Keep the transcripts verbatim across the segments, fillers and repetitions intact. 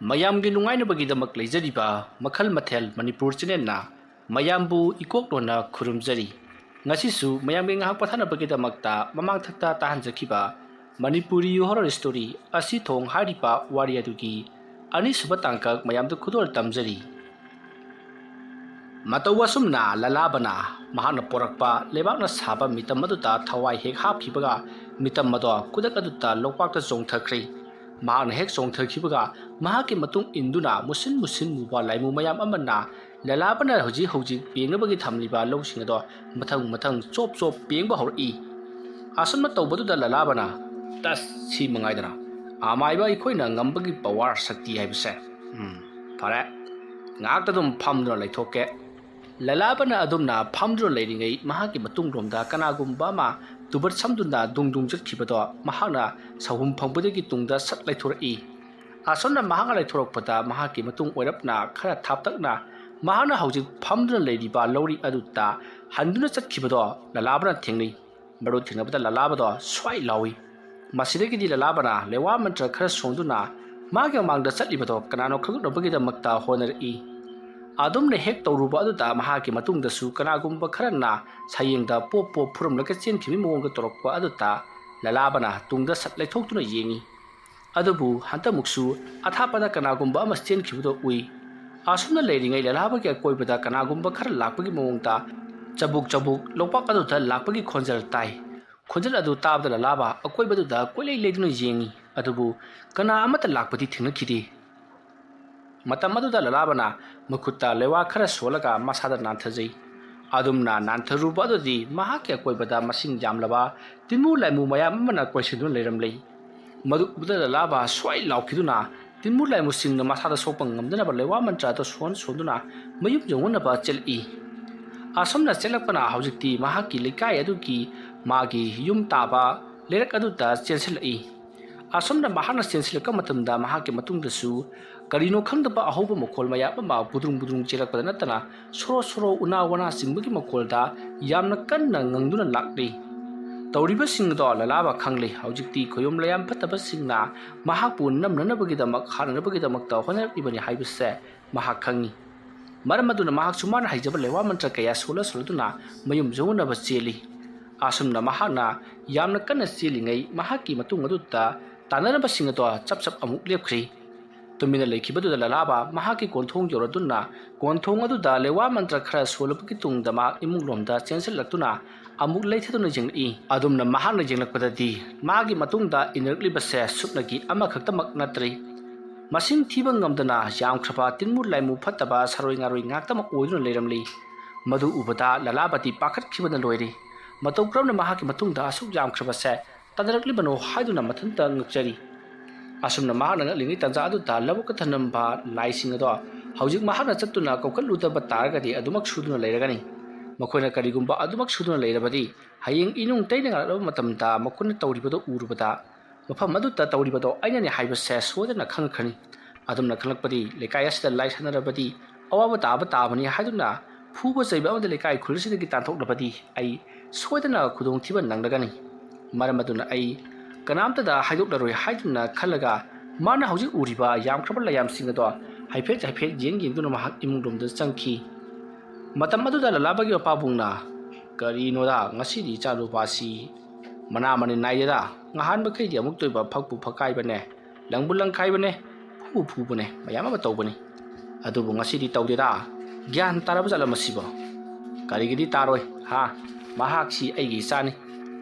ꯃꯌꯥꯝꯒꯤ ꯅꯨꯡꯉꯥꯏꯅꯕꯒꯤꯗꯃꯛ ꯂꯩꯖꯔꯤꯕ ꯃꯈꯜ ꯃꯊꯦꯜ ꯃꯅꯤꯄꯨꯔ ꯆꯦꯅꯦꯜꯅ ꯃꯌꯥꯝꯕꯨ ꯏꯀꯣꯛꯂꯣꯟꯅ ꯈꯨꯔꯨꯝꯖꯔꯤ꯫ ꯉꯁꯤꯁꯨ ꯃꯌꯥꯝꯒꯤ ꯉꯥꯏꯍꯥꯛ ꯄꯣꯊꯥꯅꯕꯒꯤꯗꯃꯛꯇ ꯃꯃꯥꯡꯊꯛꯇ ꯇꯥꯍꯟꯖꯈꯤꯕ ꯃꯅꯤꯄꯨꯔꯤ ꯍꯣꯔꯔ ꯁ꯭ꯇꯣꯔꯤ ꯑꯁꯤ ꯊꯣꯡ ꯍꯥꯏꯔꯤꯕ ꯋꯥꯔꯤ ꯑꯗꯨꯒꯤ ꯑꯅꯤꯁꯨꯕ ꯇꯥꯡꯀꯛ ꯃꯌꯥꯝꯗ ꯈꯨꯗꯣꯜ ꯇꯝꯖꯔꯤ꯫ ꯃꯇꯧ ꯑꯁꯨꯝꯅ ꯂꯂꯥꯕꯅ ꯃꯍꯥꯛꯅ ꯄꯣꯔꯛꯄ ꯂꯩꯕꯥꯛꯅ ꯁꯥꯕ ꯃꯤꯇꯝ ꯑꯗꯨꯗ ꯊꯋꯥꯏ ꯍꯦꯛ ꯍꯥꯞꯈꯤꯕꯒ, ꯃꯤꯇꯝ ꯑꯗꯣ ꯈꯨꯗꯛ ꯑꯗꯨꯗ ꯂꯣꯛꯄꯥꯛꯇ ꯆꯣꯡꯊꯈ꯭ꯔꯦ꯫ ꯃꯍꯥꯛꯅ ꯍꯦꯛ ꯆꯣꯡꯊꯈꯤꯕꯒ, ꯃꯍꯥꯛꯀꯤ ꯃꯇꯨꯡ ꯏꯟꯗꯨꯅ ꯃꯨꯁꯤꯟ ꯃꯨꯁꯤꯟ ꯃꯨꯕ ꯂꯥꯏꯃꯨ ꯃꯌꯥꯝ ꯑꯃꯅ ꯂꯂꯥꯕꯅ ꯍꯧꯖꯤꯛ ꯍꯧꯖꯤꯛ ꯄꯦꯡꯅꯕꯒꯤ ꯊꯝꯂꯤꯕ ꯂꯧꯁꯤꯡ ꯑꯗꯣ ꯃꯊꯪ ꯃꯊꯪ ꯆꯣꯞ ꯆꯣꯞ ꯄꯦꯡꯕ ꯍꯧꯔꯛꯏ꯫ ꯑꯁꯨꯝꯅ ꯇꯧꯕꯗꯨꯗ ꯂꯂꯥꯕꯅ, "ꯇꯁ, ꯁꯤ ꯃꯉꯥꯏꯗꯅ ꯑꯃꯥꯏꯕ ꯑꯩꯈꯣꯏꯅ ꯉꯝꯕꯒꯤ ꯄꯋꯥꯔ, ꯁꯛꯇꯤ ꯍꯥꯏꯕꯁꯦ꯫ ꯎꯝ, ꯐꯔꯦ, ꯉꯥꯏꯍꯥꯛꯇ ꯑꯗꯨꯝ ꯐꯝꯗꯨꯅ ꯂꯩꯊꯣꯛꯀꯦ"꯫ ꯂꯂꯥꯕꯅ ꯑꯗꯨꯝꯅ ꯐꯝꯗꯨꯅ ꯂꯩꯔꯤꯉꯩ, ꯃꯍꯥꯛꯀꯤ ꯃꯇꯨꯡꯂꯣꯝꯗ ꯀꯅꯥꯒꯨꯝꯕ ꯑꯃ ꯇꯨꯕꯠ ꯁꯝꯗꯨꯅ ꯗꯨꯡ ꯗꯨꯡ ꯆꯠꯈꯤꯕꯗꯣ ꯃꯍꯥꯛꯅ ꯁꯥꯍꯨꯝ ꯐꯪꯕꯗꯒꯤ ꯇꯨꯡꯗ ꯁꯠ ꯂꯩꯊꯣꯔꯛꯏ꯫ ꯑꯁꯨꯝꯅ ꯃꯍꯥꯛꯅ ꯂꯩꯊꯣꯔꯛꯄꯗ, ꯃꯍꯥꯛꯀꯤ ꯃꯇꯨꯡ ꯑꯣꯏꯔꯞꯅ ꯈꯔ ꯊꯥꯞꯇꯛꯅ ꯃꯍꯥꯛꯅ ꯍꯧꯖꯤꯛ ꯐꯝꯗꯨꯅ ꯂꯩꯔꯤꯕ ꯂꯧꯔꯤ ꯑꯗꯨꯗ ꯍꯟꯗꯨꯅ ꯆꯠꯈꯤꯕꯗꯣ ꯂꯂꯥꯕꯅ ꯊꯦꯡꯅꯩ꯫ ꯃꯗꯨ ꯊꯦꯡꯅꯕꯗ ꯂꯂꯥꯕꯗꯣ ꯁ꯭ꯋꯥꯏ ꯂꯥꯎꯏ꯫ ꯃꯁꯤꯗꯒꯤꯗꯤ ꯂꯂꯥꯕꯅ ꯂꯩꯋꯥ ꯃꯟꯇ꯭ꯔ ꯈꯔ ꯁꯣꯟꯗꯨꯅ ꯃꯥꯒꯤ ꯃꯃꯥꯡꯗ ꯆꯠꯂꯤꯕꯗꯣ ꯀꯅꯥꯅꯣ ꯈꯪꯗꯣꯛꯅꯕꯒꯤꯗꯃꯛꯇ ꯍꯣꯠꯅꯔꯛꯏ꯫ ꯑꯗꯨꯝꯅ ꯍꯦꯛ ꯇꯧꯔꯨꯕ ꯑꯗꯨꯗ ꯃꯍꯥꯛꯀꯤ ꯃꯇꯨꯡꯗꯁꯨ ꯀꯅꯥꯒꯨꯝꯕ ꯈꯔꯅ ꯁꯌꯦꯡꯗ ꯄꯣꯞ ꯄꯣꯞ ꯐꯨꯔꯝꯂꯒ ꯆꯦꯟꯈꯤꯕꯒꯤ ꯃꯑꯣꯡꯗ ꯇꯧꯔꯛꯄ ꯑꯗꯨꯗ ꯂꯂꯥꯕꯅ ꯇꯨꯡꯗ ꯁꯠ ꯂꯩꯊꯣꯛꯇꯨꯅ ꯌꯦꯡꯏ꯫ ꯑꯗꯨꯕꯨ ꯍꯟꯗꯛꯃꯨꯛꯁꯨ ꯑꯊꯥꯞꯄꯗ ꯀꯅꯥꯒꯨꯝꯕ ꯑꯃ ꯆꯦꯟꯈꯤꯕꯗꯨ ꯎꯏ꯫ ꯑꯁꯨꯝꯅ ꯂꯩꯔꯤꯉꯩ ꯂꯂꯥꯕꯒꯤ ꯑꯀꯣꯏꯕꯗ ꯀꯅꯥꯒꯨꯝꯕ ꯈꯔ ꯂꯥꯛꯄꯒꯤ ꯃꯑꯣꯡꯗ ꯆꯕꯨꯛ ꯆꯕꯨꯛ ꯂꯣꯛꯄꯥꯛ ꯑꯗꯨꯗ ꯂꯥꯛꯄꯒꯤ ꯈꯣꯟꯖꯦꯜ ꯇꯥꯏ꯫ ꯈꯣꯟꯖꯦꯜ ꯑꯗꯨ ꯇꯥꯕꯗ ꯂꯂꯥꯕ ꯑꯀꯣꯏꯕꯗꯨꯗ ꯀꯣꯏꯂꯩ ꯂꯩꯗꯨꯅ ꯌꯦꯡꯏ, ꯑꯗꯨꯕꯨ ꯀꯅꯥ ꯑꯃꯠꯇ ꯂꯥꯛꯄꯗꯤ ꯊꯦꯡꯅꯈꯤꯗꯦ꯫ ꯃꯇꯝ ꯑꯗꯨꯗ ꯂꯂꯥꯕꯅ ꯃꯈꯨꯠꯇ ꯂꯩꯋꯥ ꯈꯔ ꯁꯣꯜꯂꯒ ꯃꯁꯥꯗ ꯅꯥꯟꯊꯖꯩ꯫ ꯑꯗꯨꯝꯅ ꯅꯥꯟꯊꯔꯨꯕ ꯑꯗꯨꯗꯤ ꯃꯍꯥꯛꯀꯤ ꯑꯀꯣꯏꯕꯗ ꯃꯁꯤꯡ ꯌꯥꯝꯂꯕ ꯇꯤꯟꯃꯨ ꯂꯥꯏꯃꯨ ꯃꯌꯥꯝ ꯑꯃꯅ ꯀꯣꯏꯁꯤꯟꯗꯨꯅ ꯂꯩꯔꯝꯂꯦ꯫ ꯃꯗꯨ ꯎꯕꯗ ꯂꯂꯥꯕ ꯁ꯭ꯋꯥꯏ ꯂꯥꯎꯈꯤꯗꯨꯅ ꯇꯤꯟꯃꯨ ꯂꯥꯏꯃꯨꯁꯤꯡꯅ ꯃꯁꯥꯗ ꯁꯣꯛꯄ ꯉꯝꯗꯅꯕ ꯂꯩꯋꯥ ꯃꯟꯇ꯭ꯔ ꯑꯗꯨ ꯁꯣꯟ ꯁꯣꯟꯗꯨꯅ ꯃꯌꯨꯝ ꯌꯧꯅꯅꯕ ꯆꯦꯜꯂꯛꯏ꯫ ꯑꯁꯨꯝꯅ ꯆꯦꯜꯂꯛꯄꯅ ꯍꯧꯖꯤꯛꯇꯤ ꯃꯍꯥꯛꯀꯤ ꯂꯩꯀꯥꯏ ꯑꯗꯨꯒꯤ ꯃꯥꯒꯤ ꯌꯨꯝ ꯇꯥꯕ ꯂꯩꯔꯛ ꯑꯗꯨꯗ ꯆꯦꯟꯁꯤꯜꯂꯛꯏ꯫ ꯑꯁꯨꯝꯅ ꯃꯍꯥꯛꯅ ꯆꯦꯟꯁꯤꯜꯂꯛꯄ ꯃꯇꯝꯗ ꯃꯍꯥꯛꯀꯤ ꯃꯇꯨꯡꯗꯁꯨ ꯀꯔꯤꯅꯣ ꯈꯪꯗꯕ ꯑꯍꯧꯕ ꯃꯈꯣꯜ ꯃꯌꯥꯝ ꯑꯃ ꯕꯨꯗ꯭ꯔꯨꯡ ꯕꯨꯗ꯭ꯔꯨꯡ ꯆꯦꯜꯂꯛꯄꯗ ꯅꯠꯇꯅ ꯁꯣꯔꯣ ꯁꯣꯔꯣ ꯎꯅꯥ ꯋꯥꯅꯥ ꯆꯤꯡꯕꯒꯤ ꯃꯈꯣꯜꯗ ꯌꯥꯝꯅ ꯀꯟꯅ ꯉꯪꯗꯨꯅ ꯂꯥꯛꯂꯤ꯫ ꯇꯧꯔꯤꯕꯁꯤꯡ ꯑꯗꯣ ꯂꯂꯥꯕ ꯈꯪꯂꯤ꯫ ꯍꯧꯖꯤꯛꯇꯤ ꯈꯣꯌꯨꯝ ꯂꯌꯥꯝ ꯐꯠꯇꯕꯁꯤꯡꯅ ꯃꯍꯥꯛꯄꯨ ꯅꯝꯅꯅꯕꯒꯤꯗꯃꯛ, ꯍꯥꯠꯅꯅꯕꯒꯤꯗꯃꯛꯇ ꯍꯣꯠꯅꯔꯛꯂꯤꯕꯅꯤ ꯍꯥꯏꯕꯁꯦ ꯃꯍꯥꯛ ꯈꯪꯏ꯫ ꯃꯔꯝ ꯑꯗꯨꯅ ꯃꯍꯥꯛꯁꯨ ꯃꯥꯅ ꯍꯩꯖꯕ ꯂꯩꯋꯥ ꯃꯟꯇ꯭ꯔ ꯀꯌꯥ ꯁꯣꯜꯂ ꯁꯣꯜꯂꯗꯨꯅ ꯃꯌꯨꯝ ꯌꯧꯅꯅꯕ ꯆꯦꯜꯂꯤ꯫ ꯑꯁꯨꯝꯅ ꯃꯍꯥꯛꯅ ꯌꯥꯝꯅ ꯀꯟꯅ ꯆꯦꯜꯂꯤꯉꯩ, ꯃꯍꯥꯛꯀꯤ ꯃꯇꯨꯡ ꯑꯗꯨꯗ ꯇꯥꯟꯅꯔꯕꯁꯤꯡ ꯑꯗꯣ ꯆꯞ ꯆꯞ ꯑꯃꯨꯛ ꯂꯦꯞꯈ꯭ꯔꯤ꯫ ꯇꯨꯃꯤꯟꯅ ꯂꯩꯈꯤꯕꯗꯨꯗ ꯂꯂꯥꯕ ꯃꯍꯥꯛꯀꯤ ꯀꯣꯟꯊꯣꯡ ꯌꯧꯔꯗꯨꯅ ꯀꯣꯟꯊꯣꯡ ꯑꯗꯨꯗ ꯂꯩꯋꯥ ꯃꯟꯇ꯭ꯔ ꯈꯔ ꯁꯣꯜꯂꯕꯒꯤ ꯇꯨꯡꯗ ꯃꯍꯥꯛ ꯏꯃꯨꯡ ꯂꯣꯝꯗ ꯆꯦꯟꯁꯤꯜꯂꯛꯇꯨꯅ ꯑꯃꯨꯛ ꯂꯩꯊꯗꯨꯅ ꯌꯦꯡꯂꯛꯏ꯫ ꯑꯗꯨꯝꯅ ꯃꯍꯥꯛꯅ ꯌꯦꯡꯂꯛꯄꯗꯗꯤ ꯃꯥꯒꯤ ꯃꯇꯨꯡꯗ ꯏꯟꯅꯔꯛꯂꯤꯕꯁꯦ ꯁꯨꯞꯅꯒꯤ ꯑꯃꯈꯛꯇꯃꯛ ꯅꯠꯇ꯭ꯔꯤ꯫ ꯃꯁꯤꯡ ꯊꯤꯕ ꯉꯝꯗꯅ ꯌꯥꯝꯈ꯭ꯔꯕ ꯇꯤꯟꯃꯨ ꯂꯥꯏꯃꯨ ꯐꯠꯇꯕ ꯁꯥꯔꯣꯏ ꯉꯥꯔꯣꯏ ꯉꯥꯛꯇꯃꯛ ꯑꯣꯏꯗꯨꯅ ꯂꯩꯔꯝꯂꯤ꯫ ꯃꯗꯨ ꯎꯕꯗ ꯂꯂꯥꯕꯗꯤ ꯄꯥꯈꯠꯈꯤꯕꯅ ꯂꯣꯏꯔꯦ꯫ ꯃꯇꯧ ꯀꯔꯝꯅ ꯃꯍꯥꯛꯀꯤ ꯃꯇꯨꯡꯗ ꯑꯁꯨꯛ ꯌꯥꯝꯈ꯭ꯔꯕꯁꯦ ꯇꯥꯟꯅꯔꯛꯂꯤꯕꯅꯣ ꯍꯥꯏꯗꯨꯅ ꯃꯊꯟꯇ ꯉꯛꯆꯔꯤ꯫ ꯑꯁꯨꯝꯅ ꯃꯍꯥꯛꯅ ꯉꯛꯂꯤꯉꯩ ꯇꯥꯟꯖꯥ ꯑꯗꯨꯗ ꯂꯧꯕꯨꯛꯇ ꯊꯅꯝꯕ ꯂꯥꯏꯁꯤꯡ ꯑꯗꯣ ꯍꯧꯖꯤꯛ ꯃꯍꯥꯛꯅ ꯆꯠꯇꯨꯅ ꯀꯧꯈꯠꯂꯨꯗꯕ ꯇꯥꯔꯒꯗꯤ ꯑꯗꯨꯃꯛ ꯁꯨꯗꯨꯅ ꯂꯩꯔꯒꯅꯤ꯫ ꯃꯈꯣꯏꯅ ꯀꯔꯤꯒꯨꯝꯕ ꯑꯗꯨꯃꯛ ꯁꯨꯗꯨꯅ ꯂꯩꯔꯕꯗꯤ ꯍꯌꯦꯡ ꯏꯅꯨꯡ ꯇꯩꯅ ꯉꯥꯜꯂꯛꯂꯕ ꯃꯇꯝꯗ ꯃꯈꯣꯏꯅ ꯇꯧꯔꯤꯕꯗꯨ ꯎꯔꯨꯕꯗ ꯃꯐꯝ ꯑꯗꯨꯗ ꯇꯧꯔꯤꯕꯗꯣ ꯑꯩꯅꯅꯤ ꯍꯥꯏꯕꯁꯦ ꯁꯣꯏꯗꯅ ꯈꯪꯈ꯭ꯔꯅꯤ꯫ ꯑꯗꯨꯝꯅ ꯈꯪꯂꯛꯄꯗꯤ ꯂꯩꯀꯥꯏ ꯑꯁꯤꯗ ꯂꯥꯏ ꯁꯥꯟꯅꯔꯕꯗꯤ ꯑꯋꯥꯕ ꯇꯥꯕ ꯇꯥꯕꯅꯤ ꯍꯥꯏꯗꯨꯅ ꯐꯨꯕ ꯆꯩꯕ ꯑꯃꯗꯤ ꯂꯩꯀꯥꯏ ꯈꯨꯜ ꯑꯁꯤꯗꯒꯤ ꯇꯥꯟꯊꯣꯛꯂꯕꯗꯤ ꯑꯩ ꯁꯣꯏꯗꯅ ꯈꯨꯗꯣꯡꯊꯤꯕ ꯅꯪꯂꯒꯅꯤ꯫ ꯃꯔꯝ ꯑꯗꯨꯅ ꯑꯩ ꯀꯅꯥꯝꯇꯗ ꯍꯥꯏꯗꯣꯛꯂꯔꯣꯏ ꯍꯥꯏꯗꯨꯅ ꯈꯜꯂꯒ ꯃꯥꯅ ꯍꯧꯖꯤꯛ ꯎꯔꯤꯕ ꯌꯥꯝꯈ꯭ꯔꯕ ꯂꯩꯌꯥꯝꯁꯤꯡ ꯑꯗꯣ ꯍꯥꯏꯐꯦꯠ ꯍꯥꯏꯐꯦꯠ ꯌꯦꯡ ꯌꯦꯡꯗꯨꯅ ꯃꯍꯥꯛ ꯏꯃꯨꯡ ꯂꯣꯝꯗ ꯆꯪꯈꯤ꯫ ꯃꯇꯝ ꯑꯗꯨꯗ ꯂꯂꯥꯕꯒꯤ ꯃꯄꯥꯕꯨꯡꯅ, "ꯀꯔꯤꯅꯣꯗ ꯉꯁꯤꯗꯤ ꯏꯆꯥꯅꯨꯄꯥꯁꯤ ꯃꯅꯥ ꯃꯅꯤꯟ ꯅꯥꯏꯗꯦꯗ, ꯉꯍꯥꯟ ꯃꯈꯩꯗꯤ ꯑꯃꯨꯛꯇ ꯑꯣꯏꯕ ꯐꯛꯄꯨ ꯐꯛꯀꯥꯏꯕꯅꯦ, ꯂꯪꯕꯨ ꯂꯪꯈꯥꯏꯕꯅꯦ, ꯐꯨꯕꯨ ꯐꯨꯕꯅꯦ, ꯃꯌꯥꯝ ꯑꯃ ꯇꯧꯕꯅꯤ꯫ ꯑꯗꯨꯕꯨ ꯉꯁꯤꯗꯤ ꯇꯧꯗꯦꯗ, ꯒ꯭ꯌꯥꯟ ꯇꯥꯔꯕ ꯖꯥꯠꯂ ꯃꯁꯤꯕꯣ? ꯀꯔꯤꯒꯤꯗꯤ ꯇꯥꯔꯣꯏ, ꯍꯥ? ꯃꯍꯥꯛꯁꯤ ꯑꯩꯒꯤ ꯏꯆꯥꯅꯤ꯫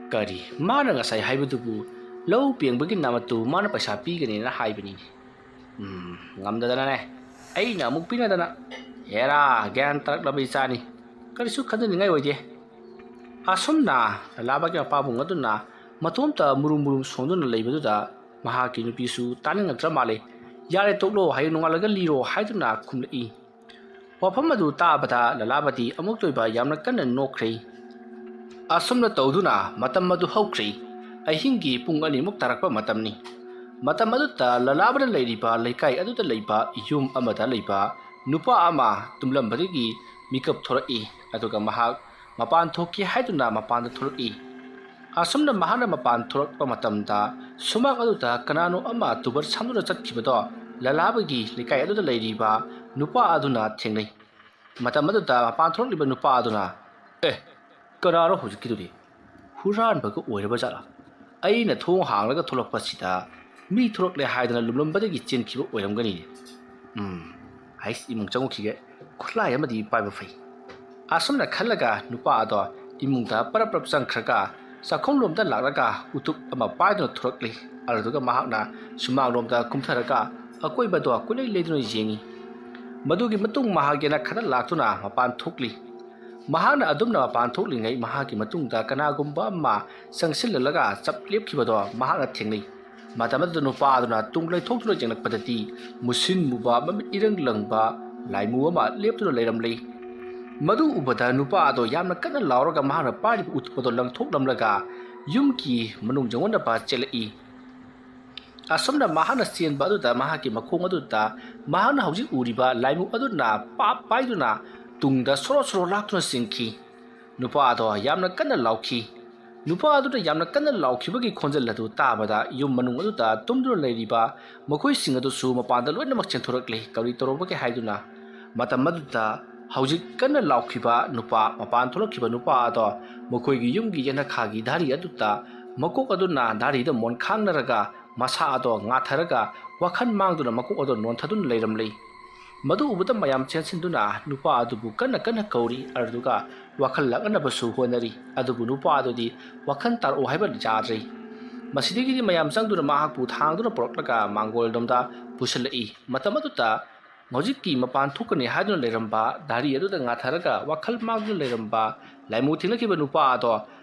ꯀꯔꯤ? ꯃꯥꯅ ꯉꯁꯥꯏ ꯍꯥꯏꯕꯗꯨꯕꯨ ꯂꯧ ꯄꯦꯡꯕꯒꯤ ꯅꯥꯃꯠꯇꯨ ꯃꯥꯅ ꯄꯩꯁꯥ ꯄꯤꯒꯅꯤꯅ ꯍꯥꯏꯕꯅꯤꯅꯦ꯫ ꯎꯝ, ꯉꯝꯗꯗꯅꯅꯦ, ꯑꯩꯅ ꯑꯃꯨꯛ ꯄꯤꯅꯗꯅ꯫ ꯍꯦꯔꯥ, ꯒ꯭ꯌꯥꯟ ꯇꯥꯔꯛꯂꯕ ꯏꯆꯥꯅꯤ, ꯀꯔꯤꯁꯨ ꯈꯟꯖꯅꯤꯡꯉꯥꯏ ꯑꯣꯏꯗꯦ꯫" ꯑꯁꯨꯝꯅ ꯂꯂꯥꯕꯒꯤ ꯃꯄꯥꯕꯨꯡ ꯑꯗꯨꯅ ꯃꯇꯣꯝꯇ ꯃꯨꯔꯨꯝ ꯃꯨꯔꯨꯝ ꯁꯣꯟꯗꯨꯅ ꯂꯩꯕꯗꯨꯗ ꯃꯍꯥꯛꯀꯤ ꯅꯨꯄꯤꯁꯨ ꯇꯥꯅꯤꯡꯉꯛꯇ꯭ꯔ ꯃꯥꯜꯂꯦ꯫ "ꯌꯥꯔꯦ, ꯇꯣꯛꯂꯣ, ꯍꯌꯦꯡ ꯅꯣꯡꯉꯥꯜꯂꯒ ꯂꯤꯔꯣ" ꯍꯥꯏꯗꯨꯅ ꯈꯨꯝꯂꯛꯏ꯫ ꯋꯥꯐꯝ ꯑꯗꯨ ꯇꯥꯕꯗ ꯂꯂꯥꯕꯗꯤ ꯑꯃꯨꯛꯇ ꯑꯣꯏꯕ ꯌꯥꯝꯅ ꯀꯟꯅ ꯅꯣꯛꯈ꯭ꯔꯦ꯫ ꯑꯁꯨꯝꯅ ꯇꯧꯗꯨꯅ ꯃꯇꯝ ꯑꯗꯨ ꯍꯧꯈ꯭ꯔꯦ꯫ ꯑꯍꯤꯡꯒꯤ ꯄꯨꯡ ꯑꯅꯤꯃꯨꯛ ꯇꯥꯔꯛꯄ ꯃꯇꯝꯅꯤ꯫ ꯃꯇꯝ ꯑꯗꯨꯗ ꯂꯂꯥꯕꯅ ꯂꯩꯔꯤꯕ ꯂꯩꯀꯥꯏ ꯑꯗꯨꯗ ꯂꯩꯕ ꯌꯨꯝ ꯑꯃꯗ ꯂꯩꯕ ꯅꯨꯄꯥ ꯑꯃ ꯇꯨꯝꯂꯝꯕꯗꯒꯤ ꯃꯤꯀꯞ ꯊꯣꯔꯛꯏ꯫ ꯑꯗꯨꯒ ꯃꯍꯥꯛ ꯃꯄꯥꯟ ꯊꯣꯛꯀꯦ ꯍꯥꯏꯗꯨꯅ ꯃꯄꯥꯟꯗ ꯊꯣꯛꯂꯛꯏ꯫ ꯑꯁꯨꯝꯅ ꯃꯍꯥꯛꯅ ꯃꯄꯥꯟ ꯊꯣꯛꯂꯛꯄ ꯃꯇꯝꯗ, ꯁꯨꯃꯥꯡ ꯑꯗꯨꯗ ꯀꯅꯥꯅꯣ ꯑꯃ ꯇꯨꯕꯔ ꯁꯥꯝꯗꯨꯅ ꯆꯠꯈꯤꯕꯗꯣ ꯂꯂꯥꯕꯒꯤ ꯂꯩꯀꯥꯏ ꯑꯗꯨꯗ ꯂꯩꯔꯤꯕ ꯅꯨꯄꯥ ꯑꯗꯨꯅ ꯊꯦꯡꯅꯩ꯫ ꯃꯇꯝ ꯑꯗꯨꯗ ꯃꯄꯥꯟ ꯊꯣꯛꯂꯛꯂꯤꯕ ꯅꯨꯄꯥ ꯑꯗꯨꯅ, "ꯑꯦ, ꯀꯅꯥꯅꯣ ꯍꯧꯖꯤꯛꯀꯤꯗꯨꯗꯤ? ꯍꯨꯔꯥꯟꯕꯒ ꯑꯣꯏꯔꯕ ꯖꯥꯠꯂꯥ? ꯑꯩꯅ ꯊꯣꯡ ꯍꯥꯡꯂꯒ ꯊꯣꯛꯂꯛꯄꯁꯤꯗ ꯃꯤ ꯊꯣꯛꯂꯛꯂꯦ ꯍꯥꯏꯗꯅ ꯂꯨꯝꯂꯝꯕꯗꯒꯤ ꯆꯦꯟꯈꯤꯕ ꯑꯣꯏꯔꯝꯒꯅꯤꯅꯦ꯫ ꯎꯝ, ꯍꯩꯁ, ꯏꯃꯨꯡ ꯆꯪꯉꯨꯈꯤꯒꯦ꯫ ꯈꯨꯠꯂꯥꯏ ꯑꯃꯗꯤ ꯄꯥꯏꯕ ꯐꯩ"꯫ ꯑꯁꯨꯝꯅ ꯈꯜꯂꯒ ꯅꯨꯄꯥ ꯑꯗꯣ ꯏꯃꯨꯡꯗ ꯄꯔꯞ ꯄꯔꯞ ꯆꯪꯈ꯭ꯔꯒ ꯆꯥꯛꯈꯨꯝꯂꯣꯝꯗ ꯂꯥꯛꯂꯒ ꯎꯇꯨꯞ ꯑꯃ ꯄꯥꯏꯗꯨꯅ ꯊꯣꯔꯛꯂꯤ꯫ ꯑꯗꯨꯗꯨꯒ ꯃꯍꯥꯛꯅ ꯁꯨꯃꯥꯡꯂꯣꯝꯗ ꯀꯨꯝꯊꯔꯒ ꯑꯀꯣꯏꯕꯗꯣ ꯀꯣꯏꯂꯩ ꯂꯩꯗꯨꯅ ꯌꯦꯡꯉꯤ꯫ ꯃꯗꯨꯒꯤ ꯃꯇꯨꯡ ꯃꯍꯥꯛ ꯌꯦꯅꯈꯥꯗ ꯂꯥꯛꯇꯨꯅ ꯃꯄꯥꯟ ꯊꯣꯛꯂꯤ꯫ ꯃꯍꯥꯛꯅ ꯑꯗꯨꯝꯅ ꯃꯄꯥꯟ ꯊꯣꯛꯂꯤꯉꯩ ꯃꯍꯥꯛꯀꯤ ꯃꯇꯨꯡꯗ ꯀꯅꯥꯒꯨꯝꯕ ꯑꯃ ꯆꯪꯁꯤꯜꯂꯒ ꯆꯞ ꯂꯦꯞꯈꯤꯕꯗꯣ ꯃꯍꯥꯛꯅ ꯊꯦꯡꯅꯩ꯫ ꯃꯇꯝ ꯑꯗꯨꯗ ꯅꯨꯄꯥ ꯑꯗꯨꯅ ꯇꯨꯡ ꯂꯩꯊꯣꯛꯇꯨꯅ ꯌꯦꯡꯂꯛꯄꯗꯗꯤ ꯃꯨꯁꯤꯟ ꯃꯨꯕ, ꯃꯃꯤꯠ ꯏꯔꯪ ꯂꯪꯕ ꯂꯥꯏꯃꯨ ꯑꯃ ꯂꯦꯞꯇꯨꯅ ꯂꯩꯔꯝꯂꯤ꯫ ꯃꯗꯨ ꯎꯕꯗ ꯅꯨꯄꯥ ꯑꯗꯣ ꯌꯥꯝꯅ ꯀꯟꯅ ꯂꯥꯎꯔꯒ ꯃꯍꯥꯛꯅ ꯄꯥꯏꯔꯤꯕ ꯎꯇꯨꯞ ꯑꯗꯣ ꯂꯪꯊꯣꯛꯂꯝꯂꯒ ꯌꯨꯝꯒꯤ ꯃꯅꯨꯡ ꯌꯧꯅꯅꯕ ꯆꯦꯜꯂꯛꯏ꯫ ꯑꯁꯨꯝꯅ ꯃꯍꯥꯛꯅ ꯆꯦꯟꯕ ꯑꯗꯨꯗ ꯃꯍꯥꯛꯀꯤ ꯃꯈꯣꯡ ꯑꯗꯨꯗ ꯃꯍꯥꯛꯅ ꯍꯧꯖꯤꯛ ꯎꯔꯤꯕ ꯂꯥꯏꯃꯨ ꯑꯗꯨꯅ ꯄꯥꯞ ꯄꯥꯏꯗꯨꯅ ꯇꯨꯡꯗ ꯁꯣꯔꯣ ꯁꯣꯔꯣ ꯂꯥꯛꯇꯨꯅ ꯆꯦꯟꯈꯤ꯫ ꯅꯨꯄꯥ ꯑꯗꯣ ꯌꯥꯝꯅ ꯀꯟꯅ ꯂꯥꯎꯈꯤ꯫ ꯅꯨꯄꯥ ꯑꯗꯨꯅ ꯌꯥꯝꯅ ꯀꯟꯅ ꯂꯥꯎꯈꯤꯕꯒꯤ ꯈꯣꯟꯖꯦꯜ ꯑꯗꯨ ꯇꯥꯕꯗ ꯌꯨꯝ ꯃꯅꯨꯡ ꯑꯗꯨꯗ ꯇꯨꯝꯗꯨꯅ ꯂꯩꯔꯤꯕ ꯃꯈꯣꯏꯁꯤꯡ ꯑꯗꯨꯁꯨ ꯃꯄꯥꯟꯗ ꯂꯣꯏꯅꯃꯛ ꯆꯦꯟꯊꯣꯔꯛꯂꯦ, ꯀꯔꯤ ꯇꯧꯔꯝꯕꯒꯦ ꯍꯥꯏꯗꯨꯅ꯫ ꯃꯇꯝ ꯑꯗꯨꯗ ꯍꯧꯖꯤꯛ ꯀꯟꯅ ꯂꯥꯎꯈꯤꯕ ꯅꯨꯄꯥ, ꯃꯄꯥꯟ ꯊꯣꯛꯂꯛꯈꯤꯕ ꯅꯨꯄꯥ ꯑꯗꯣ ꯃꯈꯣꯏꯒꯤ ꯌꯨꯝꯒꯤ ꯌꯦꯅꯈꯥꯒꯤ ꯙꯥꯔꯤ ꯑꯗꯨꯗ ꯃꯀꯣꯛ ꯑꯗꯨꯅ ꯙꯥꯔꯤꯗ ꯃꯣꯟ ꯈꯥꯡꯅꯔꯒ ꯃꯁꯥ ꯑꯗꯣ ꯉꯥꯊꯔꯒ ꯋꯥꯈꯜ ꯃꯥꯡꯗꯨꯅ ꯃꯀꯣꯛ ꯑꯗꯣ ꯅꯣꯟꯊꯗꯨꯅ ꯂꯩꯔꯝꯂꯤ꯫ ꯃꯗꯨ ꯎꯕꯗ ꯃꯌꯥꯝ ꯆꯦꯟꯁꯤꯟꯗꯨꯅ ꯅꯨꯄꯥ ꯑꯗꯨꯕꯨ ꯀꯟꯅ ꯀꯟꯅ ꯀꯧꯔꯤ, ꯑꯗꯨꯒ ꯋꯥꯈꯜ ꯂꯥꯛꯅꯅꯕꯁꯨ ꯍꯣꯠꯅꯔꯤ꯫ ꯑꯗꯨꯕꯨ ꯅꯨꯄꯥ ꯑꯗꯨꯗꯤ ꯋꯥꯈꯜ ꯇꯥꯔꯛꯎ ꯍꯥꯏꯕ ꯌꯥꯗ꯭ꯔꯤ꯫ ꯃꯁꯤꯗꯒꯤꯗꯤ ꯃꯌꯥꯝ ꯆꯪꯗꯨꯅ ꯃꯍꯥꯛꯄꯨ ꯊꯥꯡꯗꯨꯅ ꯄꯨꯔꯛꯂꯒ ꯃꯥꯡꯒꯣꯜꯗꯣꯝꯗ ꯄꯨꯁꯤꯜꯂꯛꯏ꯫ ꯃꯇꯝ ꯑꯗꯨꯗ ꯍꯧꯖꯤꯛꯀꯤ ꯃꯄꯥꯟ ꯊꯣꯛꯀꯅꯤ ꯍꯥꯏꯗꯨꯅ ꯂꯩꯔꯝꯕ, ꯙꯥꯔꯤ ꯑꯗꯨꯗ ꯉꯥꯊꯔꯒ ꯋꯥꯈꯜ ꯃꯥꯡꯗꯨꯅ ꯂꯩꯔꯝꯕ ꯂꯥꯏꯃꯨ ꯊꯦꯡꯅꯈꯤꯕ ꯅꯨꯄꯥ ꯑꯗꯣ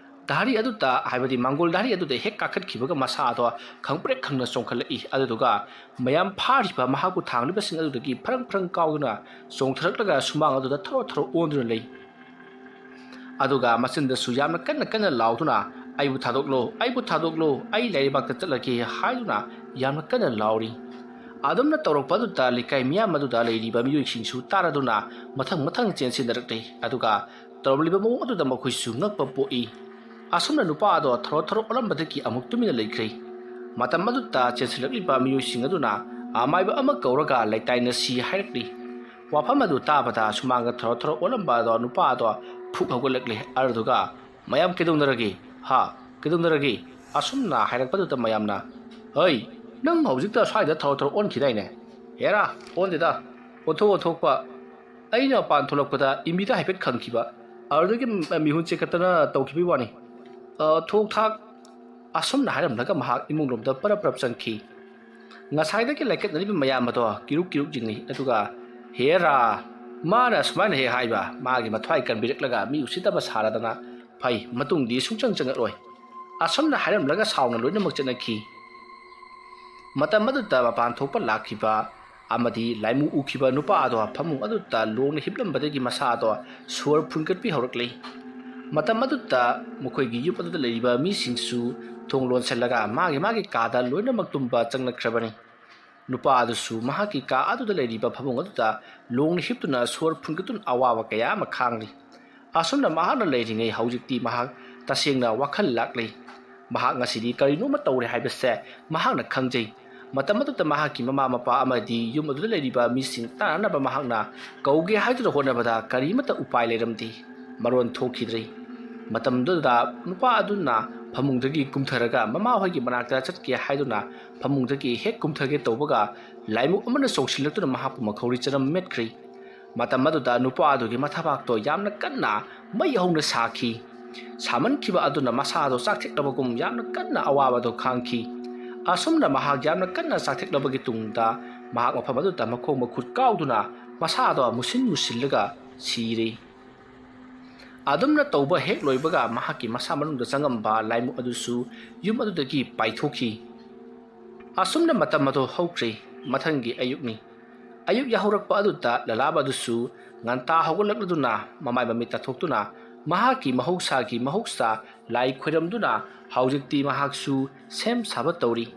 ꯙꯥꯔꯤ ꯑꯗꯨꯗ, ꯍꯥꯏꯕꯗꯤ ꯃꯥꯡꯒꯣꯜ ꯙꯥꯔꯤ ꯑꯗꯨꯗ ꯍꯦꯛ ꯀꯥꯈꯠꯈꯤꯕꯒ ꯃꯁꯥ ꯑꯗꯣ ꯈꯪꯄ꯭ꯔꯦꯛ ꯈꯪꯅ ꯆꯣꯡꯈꯠꯂꯛꯏ꯫ ꯑꯗꯨꯗꯨꯒ ꯃꯌꯥꯝ ꯐꯥꯔꯤꯕ ꯃꯍꯥꯛꯄꯨ ꯊꯥꯡꯂꯤꯕꯁꯤꯡ ꯑꯗꯨꯗꯒꯤ ꯐꯔꯪ ꯐꯔꯪ ꯀꯥꯎꯗꯨꯅ ꯆꯣꯡꯊꯔꯛꯂꯒ ꯁꯨꯃꯥꯡ ꯑꯗꯨꯗ ꯊꯔꯣ ꯊꯔꯣ ꯑꯣꯟꯗꯨꯅ ꯂꯩ꯫ ꯑꯗꯨꯒ ꯃꯆꯤꯟꯗꯁꯨ ꯌꯥꯝꯅ ꯀꯟꯅ ꯀꯟꯅ ꯂꯥꯎꯗꯨꯅ, "ꯑꯩꯕꯨ ꯊꯥꯗꯣꯛꯂꯣ, ꯑꯩꯕꯨ ꯊꯥꯗꯣꯛꯂꯣ, ꯑꯩ ꯂꯩꯕꯥꯛꯇ ꯆꯠꯂꯒꯦ" ꯍꯥꯏꯗꯨꯅ ꯌꯥꯝꯅ ꯀꯟꯅ ꯂꯥꯎꯔꯤ꯫ ꯑꯗꯨꯝꯅ ꯇꯧꯔꯛꯄ ꯑꯗꯨꯗ ꯂꯩꯀꯥꯏ ꯃꯤꯌꯥꯝ ꯑꯗꯨꯗ ꯂꯩꯔꯤꯕ ꯃꯤꯑꯣꯏꯁꯤꯡꯁꯨ ꯇꯥꯔꯗꯨꯅ ꯃꯊꯪ ꯃꯊꯪ ꯆꯦꯟꯁꯤꯟꯅꯔꯛꯂꯤ꯫ ꯑꯗꯨꯒ ꯇꯧꯔꯝꯂꯤꯕ ꯃꯑꯣꯡ ꯑꯗꯨꯗ ꯃꯈꯣꯏꯁꯨ ꯉꯛꯄ ꯄꯣꯛꯏ꯫ ꯑꯁꯨꯝꯅ ꯅꯨꯄꯥ ꯑꯗꯣ ꯊꯔꯣ ꯊꯔꯣ ꯑꯣꯜꯂꯝꯕꯗꯒꯤ ꯑꯃꯨꯛ ꯇꯨꯃꯤꯟꯅ ꯂꯩꯈ꯭ꯔꯦ꯫ ꯃꯇꯝ ꯑꯗꯨꯗ ꯆꯦꯟꯁꯤꯜꯂꯛꯂꯤꯕ ꯃꯤꯑꯣꯏꯁꯤꯡ ꯑꯗꯨꯅ ꯑꯃꯥꯏꯕ ꯑꯃ ꯀꯧꯔꯒ ꯂꯩꯇꯥꯏꯅꯁꯤ ꯍꯥꯏꯔꯛꯂꯤ꯫ ꯋꯥꯐꯝ ꯑꯗꯨ ꯇꯥꯕꯗ ꯁꯨꯃꯥꯡꯗ ꯊꯔꯣ ꯊꯔꯣ ꯑꯣꯜꯂꯝꯕ ꯑꯗꯣ ꯅꯨꯄꯥ ꯑꯗꯣ ꯐꯨꯛ ꯍꯧꯒꯠꯂꯛꯂꯦ꯫ ꯑꯗꯨꯗꯨꯒ, "ꯃꯌꯥꯝ ꯀꯩꯗꯧꯅꯔꯒꯦ? ꯍꯥ? ꯀꯩꯗꯧꯅꯔꯒꯦ?" ꯑꯁꯨꯝꯅ ꯍꯥꯏꯔꯛꯄꯗꯨꯗ ꯃꯌꯥꯝꯅ, "ꯍꯩ, ꯅꯪ ꯍꯧꯖꯤꯛꯇ ꯁ꯭ꯋꯥꯏꯗ ꯊꯔꯣ ꯊꯔꯣ ꯑꯣꯟꯈꯤꯗꯥꯏꯅꯦ?" "ꯍꯦꯔꯥ, ꯑꯣꯟꯗꯦꯗ, ꯑꯣꯟꯊꯣꯛ ꯑꯣꯟꯊꯣꯛꯄ꯫ ꯑꯩꯅ ꯃꯄꯥꯟ ꯊꯣꯛꯂꯛꯄꯗ ꯏꯃꯤꯗ ꯍꯥꯏꯐꯦꯠ ꯈꯪꯈꯤꯕ, ꯑꯗꯨꯗꯒꯤ ꯃꯤꯍꯨꯟ ꯆꯦꯟꯈꯠꯇꯅ ꯇꯧꯈꯤꯕꯒꯤ ꯋꯥꯅꯤ꯫ ꯑ, ꯊꯣꯛ ꯊꯥꯛ꯫" ꯑꯁꯨꯝꯅ ꯍꯥꯏꯔꯝꯂꯒ ꯃꯍꯥꯛ ꯏꯃꯨꯡꯂꯣꯝꯗ ꯄꯔꯞ ꯄꯔꯞ ꯆꯪꯈꯤ꯫ ꯉꯁꯥꯏꯗꯒꯤ ꯂꯥꯏꯀꯠꯅꯔꯤꯕ ꯃꯌꯥꯝ ꯑꯗꯣ ꯀꯤꯔꯨꯛ ꯀꯤꯔꯨꯛ ꯌꯦꯡꯂꯤ꯫ ꯑꯗꯨꯒ, "ꯍꯦꯔꯥ, ꯃꯥꯅ ꯑꯁꯨꯃꯥꯏꯅ ꯍꯦꯛ ꯍꯥꯏꯕ, ꯃꯥꯒꯤ ꯃꯊ꯭ꯋꯥꯏ ꯀꯟꯕꯤꯔꯛꯂꯒ ꯃꯤ ꯎꯁꯤꯠꯇꯕ ꯁꯥꯔꯗꯅ ꯐꯩ, ꯃꯇꯨꯡꯗꯤ ꯁꯨꯡꯆꯪ ꯆꯪꯉꯛꯂꯣꯏ꯫" ꯑꯁꯨꯝꯅ ꯍꯥꯏꯔꯝꯂꯒ ꯁꯥꯎꯅ ꯂꯣꯏꯅꯃꯛ ꯆꯠꯅꯈꯤ꯫ ꯃꯇꯝ ꯑꯗꯨꯗ ꯃꯄꯥꯟ ꯊꯣꯛꯄ ꯂꯥꯛꯈꯤꯕ ꯑꯃꯗꯤ ꯂꯥꯏꯃꯨ ꯎꯈꯤꯕ ꯅꯨꯄꯥ ꯑꯗꯣ ꯐꯃꯨꯡ ꯑꯗꯨꯗ ꯂꯣꯡꯅ ꯍꯤꯞꯂꯝꯕꯗꯒꯤ ꯃꯁꯥ ꯑꯗꯣ ꯁꯣꯔ ꯐꯨꯟꯒꯠꯄꯤ ꯍꯧꯔꯛꯂꯤ꯫ ꯃꯇꯝ ꯑꯗꯨꯗ ꯃꯈꯣꯏꯒꯤ ꯌꯨꯝ ꯑꯗꯨꯗ ꯂꯩꯔꯤꯕ ꯃꯤꯁꯤꯡꯁꯨ ꯊꯣꯡ ꯂꯣꯟꯁꯤꯜꯂꯒ ꯃꯥꯒꯤ ꯃꯥꯒꯤ ꯀꯥꯗ ꯂꯣꯏꯅꯃꯛ ꯇꯨꯝꯕ ꯆꯪꯂꯛꯈ꯭ꯔꯕꯅꯤ꯫ ꯅꯨꯄꯥ ꯑꯗꯨꯁꯨ ꯃꯍꯥꯛꯀꯤ ꯀꯥ ꯑꯗꯨꯗ ꯂꯩꯔꯤꯕ ꯐꯃꯨꯡ ꯑꯗꯨꯗ ꯂꯣꯡꯅ ꯍꯤꯞꯇꯨꯅ ꯁꯣꯔ ꯐꯨꯟꯒꯠꯇꯨꯅ ꯑꯋꯥꯕ ꯀꯌꯥ ꯑꯃ ꯈꯥꯡꯂꯤ꯫ ꯑꯁꯨꯝꯅ ꯃꯍꯥꯛꯅ ꯂꯩꯔꯤꯉꯩ ꯍꯧꯖꯤꯛꯇꯤ ꯃꯍꯥꯛ ꯇꯁꯦꯡꯅ ꯋꯥꯈꯜ ꯂꯥꯛꯂꯤ꯫ ꯃꯍꯥꯛ ꯉꯁꯤꯗꯤ ꯀꯔꯤꯅꯣꯃ ꯇꯧꯔꯦ ꯍꯥꯏꯕꯁꯦ ꯃꯍꯥꯛꯅ ꯈꯪꯖꯩ꯫ ꯃꯇꯝ ꯑꯗꯨꯗ ꯃꯍꯥꯛꯀꯤ ꯃꯃꯥ ꯃꯄꯥ ꯑꯃꯗꯤ ꯌꯨꯝ ꯑꯗꯨꯗ ꯂꯩꯔꯤꯕ ꯃꯤꯁꯤꯡ ꯇꯥꯟꯅꯅꯕ ꯃꯍꯥꯛꯅ ꯀꯧꯒꯦ ꯍꯥꯏꯗꯨꯅ ꯍꯣꯠꯅꯕꯗ ꯀꯔꯤꯃꯠꯇ ꯎꯄꯥꯏ ꯂꯩꯔꯝꯗꯦ꯫ ꯃꯔꯣꯟ ꯊꯣꯛꯈꯤꯗ꯭ꯔꯦ꯫ ꯃꯇꯝꯗꯨꯗ ꯅꯨꯄꯥ ꯑꯗꯨꯅ ꯐꯃꯨꯡꯗꯒꯤ ꯀꯨꯝꯊꯔꯒ ꯃꯃꯥ ꯍꯣꯏꯒꯤ ꯃꯅꯥꯛꯇ ꯆꯠꯀꯦ ꯍꯥꯏꯗꯨꯅ ꯐꯃꯨꯡꯗꯒꯤ ꯍꯦꯛ ꯀꯨꯝꯊꯒꯦ ꯇꯧꯕꯒ ꯂꯥꯏꯃꯨ ꯑꯃꯅ ꯆꯣꯡꯁꯤꯜꯂꯛꯇꯨꯅ ꯃꯍꯥꯛꯄꯨ ꯃꯈꯧꯔꯤ ꯆꯅꯝ ꯃꯦꯠꯈ꯭ꯔꯦ꯫ ꯃꯇꯝ ꯑꯗꯨꯗ ꯅꯨꯄꯥ ꯑꯗꯨꯒꯤ ꯃꯊꯕꯥꯛꯇꯣ ꯌꯥꯝꯅ ꯀꯟꯅ ꯃꯩ ꯍꯧꯅ ꯁꯥꯈꯤ꯫ ꯁꯥꯃꯟꯈꯤꯕ ꯑꯗꯨꯅ ꯃꯁꯥꯗꯣ ꯆꯥꯛꯊꯦꯛꯂꯕꯒꯨꯝ ꯌꯥꯝꯅ ꯀꯟꯅ ꯑꯋꯥꯕꯗꯣ ꯈꯥꯡꯈꯤ꯫ ꯑꯁꯨꯝꯅ ꯃꯍꯥꯛ ꯌꯥꯝꯅ ꯀꯟꯅ ꯆꯥꯛꯊꯦꯛꯂꯕꯒꯤ ꯇꯨꯡꯗ ꯃꯍꯥꯛ ꯃꯐꯝ ꯑꯗꯨꯗ ꯃꯈꯣꯡ ꯃꯈꯨꯠ ꯀꯥꯎꯗꯨꯅ ꯃꯁꯥꯗꯣ ꯃꯨꯁꯤꯟ ꯃꯨꯁꯤꯜꯂꯒ ꯁꯤꯔꯦ꯫ ꯑꯗꯨꯝꯅ ꯇꯧꯕ ꯍꯦꯛ ꯂꯣꯏꯕꯒ ꯃꯍꯥꯛꯀꯤ ꯃꯁꯥ ꯃꯅꯨꯡꯗ ꯆꯪꯉꯝꯕ ꯂꯥꯏꯃꯨ ꯑꯗꯨꯁꯨ ꯌꯨꯝ ꯑꯗꯨꯗꯒꯤ ꯄꯥꯏꯊꯣꯛꯈꯤ꯫ ꯑꯁꯨꯝꯅ ꯃꯇꯝ ꯑꯗꯨ ꯍꯧꯈ꯭ꯔꯦ꯫ ꯃꯊꯪꯒꯤ ꯑꯌꯨꯛꯅꯤ꯫ ꯑꯌꯨꯛ ꯌꯥꯍꯧꯔꯛꯄ ꯑꯗꯨꯗ ꯂꯂꯥꯕ ꯑꯗꯨꯁꯨ ꯉꯟꯇꯥ ꯍꯧꯒꯠꯂꯛꯂꯗꯨꯅ ꯃꯃꯥꯏ ꯃꯃꯤꯠ ꯇꯥꯊꯣꯛꯇꯨꯅ ꯃꯍꯥꯛꯀꯤ ꯃꯍꯧꯁꯥꯒꯤ ꯃꯍꯧꯁꯥ ꯂꯥꯏ ꯈꯣꯏꯔꯝꯗꯨꯅ ꯍꯧꯖꯤꯛꯇꯤ ꯃꯍꯥꯛꯁꯨ ꯁꯦꯝ ꯁꯥꯕ ꯇꯧꯔꯤ꯫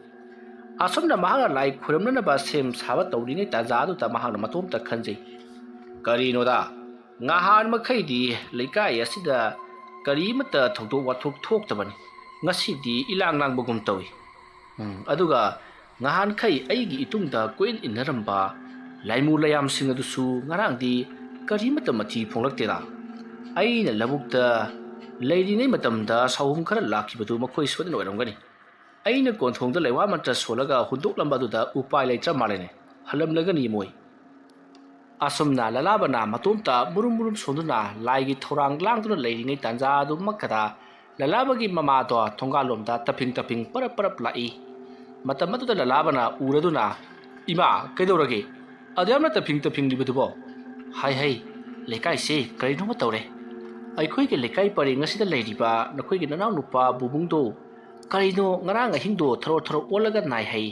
ꯑꯁꯨꯝꯅ ꯃꯍꯥꯛꯅ ꯂꯥꯏ ꯈꯣꯏꯔꯝꯅꯅꯕ ꯁꯦꯝ ꯁꯥꯕ ꯇꯧꯔꯤꯉꯩ ꯇꯥꯟꯖꯥ ꯑꯗꯨꯗ ꯃꯍꯥꯛꯅ ꯃꯇꯣꯝꯇ ꯈꯟꯖꯩ, "ꯀꯔꯤꯅꯣꯗ, ꯉꯍꯥꯟ ꯃꯈꯩꯗꯤ ꯂꯩꯀꯥꯏ ꯑꯁꯤꯗ ꯀꯔꯤꯃꯠꯇ ꯊꯧꯗꯣꯛ ꯋꯥꯊꯣꯛ ꯊꯣꯛꯇꯕꯅꯤ꯫ ꯉꯁꯤꯗꯤ ꯏꯂꯥꯡ ꯂꯥꯡꯕꯒꯨꯝ ꯇꯧꯏ꯫ ꯎꯝ, ꯑꯗꯨꯒ ꯉꯍꯥꯟꯈꯩ ꯑꯩꯒꯤ ꯏꯇꯨꯡꯗ ꯀꯣꯏꯏꯟ ꯏꯟꯅꯔꯝꯕ ꯂꯥꯏꯃꯨ ꯂꯌꯥꯝꯁꯤꯡ ꯑꯗꯨꯁꯨ ꯉꯔꯥꯡꯗꯤ ꯀꯔꯤꯃꯠꯇ ꯃꯊꯤ ꯐꯣꯡꯂꯛꯇꯦꯗ꯫ ꯑꯩꯅ ꯂꯧꯕꯨꯛꯇ ꯂꯩꯔꯤꯉꯩ ꯃꯇꯝꯗ ꯁꯥꯍꯨꯝ ꯈꯔ ꯂꯥꯛꯈꯤꯕꯗꯨ ꯃꯈꯣꯏ ꯁꯣꯏꯗꯅ ꯑꯣꯏꯔꯝꯒꯅꯤ꯫ ꯑꯩꯅ ꯀꯣꯟꯊꯣꯡꯗ ꯂꯩꯋꯥ ꯃꯟꯇ꯭ꯔ ꯁꯣꯜꯂꯒ ꯍꯨꯟꯗꯣꯛꯂꯝꯕ ꯑꯗꯨꯗ ꯎꯄꯥꯏ ꯂꯩꯇ꯭ꯔ ꯃꯥꯜꯂꯦꯅꯦ꯫ ꯍꯜꯂꯝꯂꯒꯅꯤ ꯃꯣꯏ꯫ ꯑꯁꯨꯝꯅ ꯂꯂꯥꯕꯅ ꯃꯇꯣꯝꯇ ꯃꯨꯔꯨꯝ ꯃꯨꯔꯨꯝ ꯁꯣꯟꯗꯨꯅ ꯂꯥꯏꯒꯤ ꯊꯧꯔꯥꯡ ꯂꯥꯡꯗꯨꯅ ꯂꯩꯔꯤꯉꯩ ꯇꯥꯟꯖꯥ ꯑꯗꯨꯃꯛꯇꯗ ꯂꯂꯥꯕꯒꯤ ꯃꯃꯥꯗꯣ ꯊꯣꯡꯒꯥꯜꯂꯣꯝꯗ ꯇꯞꯐꯤꯡ ꯇꯞꯐꯤꯡ ꯄꯔꯞ ꯄꯔꯞ ꯂꯥꯛꯏ꯫ ꯃꯇꯝ ꯑꯗꯨꯗ ꯂꯂꯥꯕꯅ ꯎꯔꯗꯨꯅ, "ꯏꯃꯥ, ꯀꯩꯗꯧꯔꯒꯦ? ꯑꯗꯨ ꯌꯥꯝꯅ ꯇꯞꯐꯤꯡ ꯇꯞꯐꯤꯡꯂꯤꯕꯗꯨꯕꯣ?" "ꯍꯥꯏ ꯍꯩ, ꯂꯩꯀꯥꯏꯁꯦ ꯀꯔꯤꯅꯣꯃ ꯇꯧꯔꯦ꯫ ꯑꯩꯈꯣꯏꯒꯤ ꯂꯩꯀꯥꯏ ꯄꯔꯦꯡ ꯑꯁꯤꯗ ꯂꯩꯔꯤꯕ ꯅꯈꯣꯏꯒꯤ ꯅꯅꯥꯎꯅꯨꯄꯥ ꯕꯨꯕꯨꯡꯗꯣ ꯀꯔꯤꯅꯣ ꯉꯔꯥꯡ ꯑꯍꯤꯡꯗꯣ ꯊꯔꯣ ꯊꯔꯣ ꯑꯣꯜꯂꯒ ꯅꯥꯏ ꯍꯩ꯫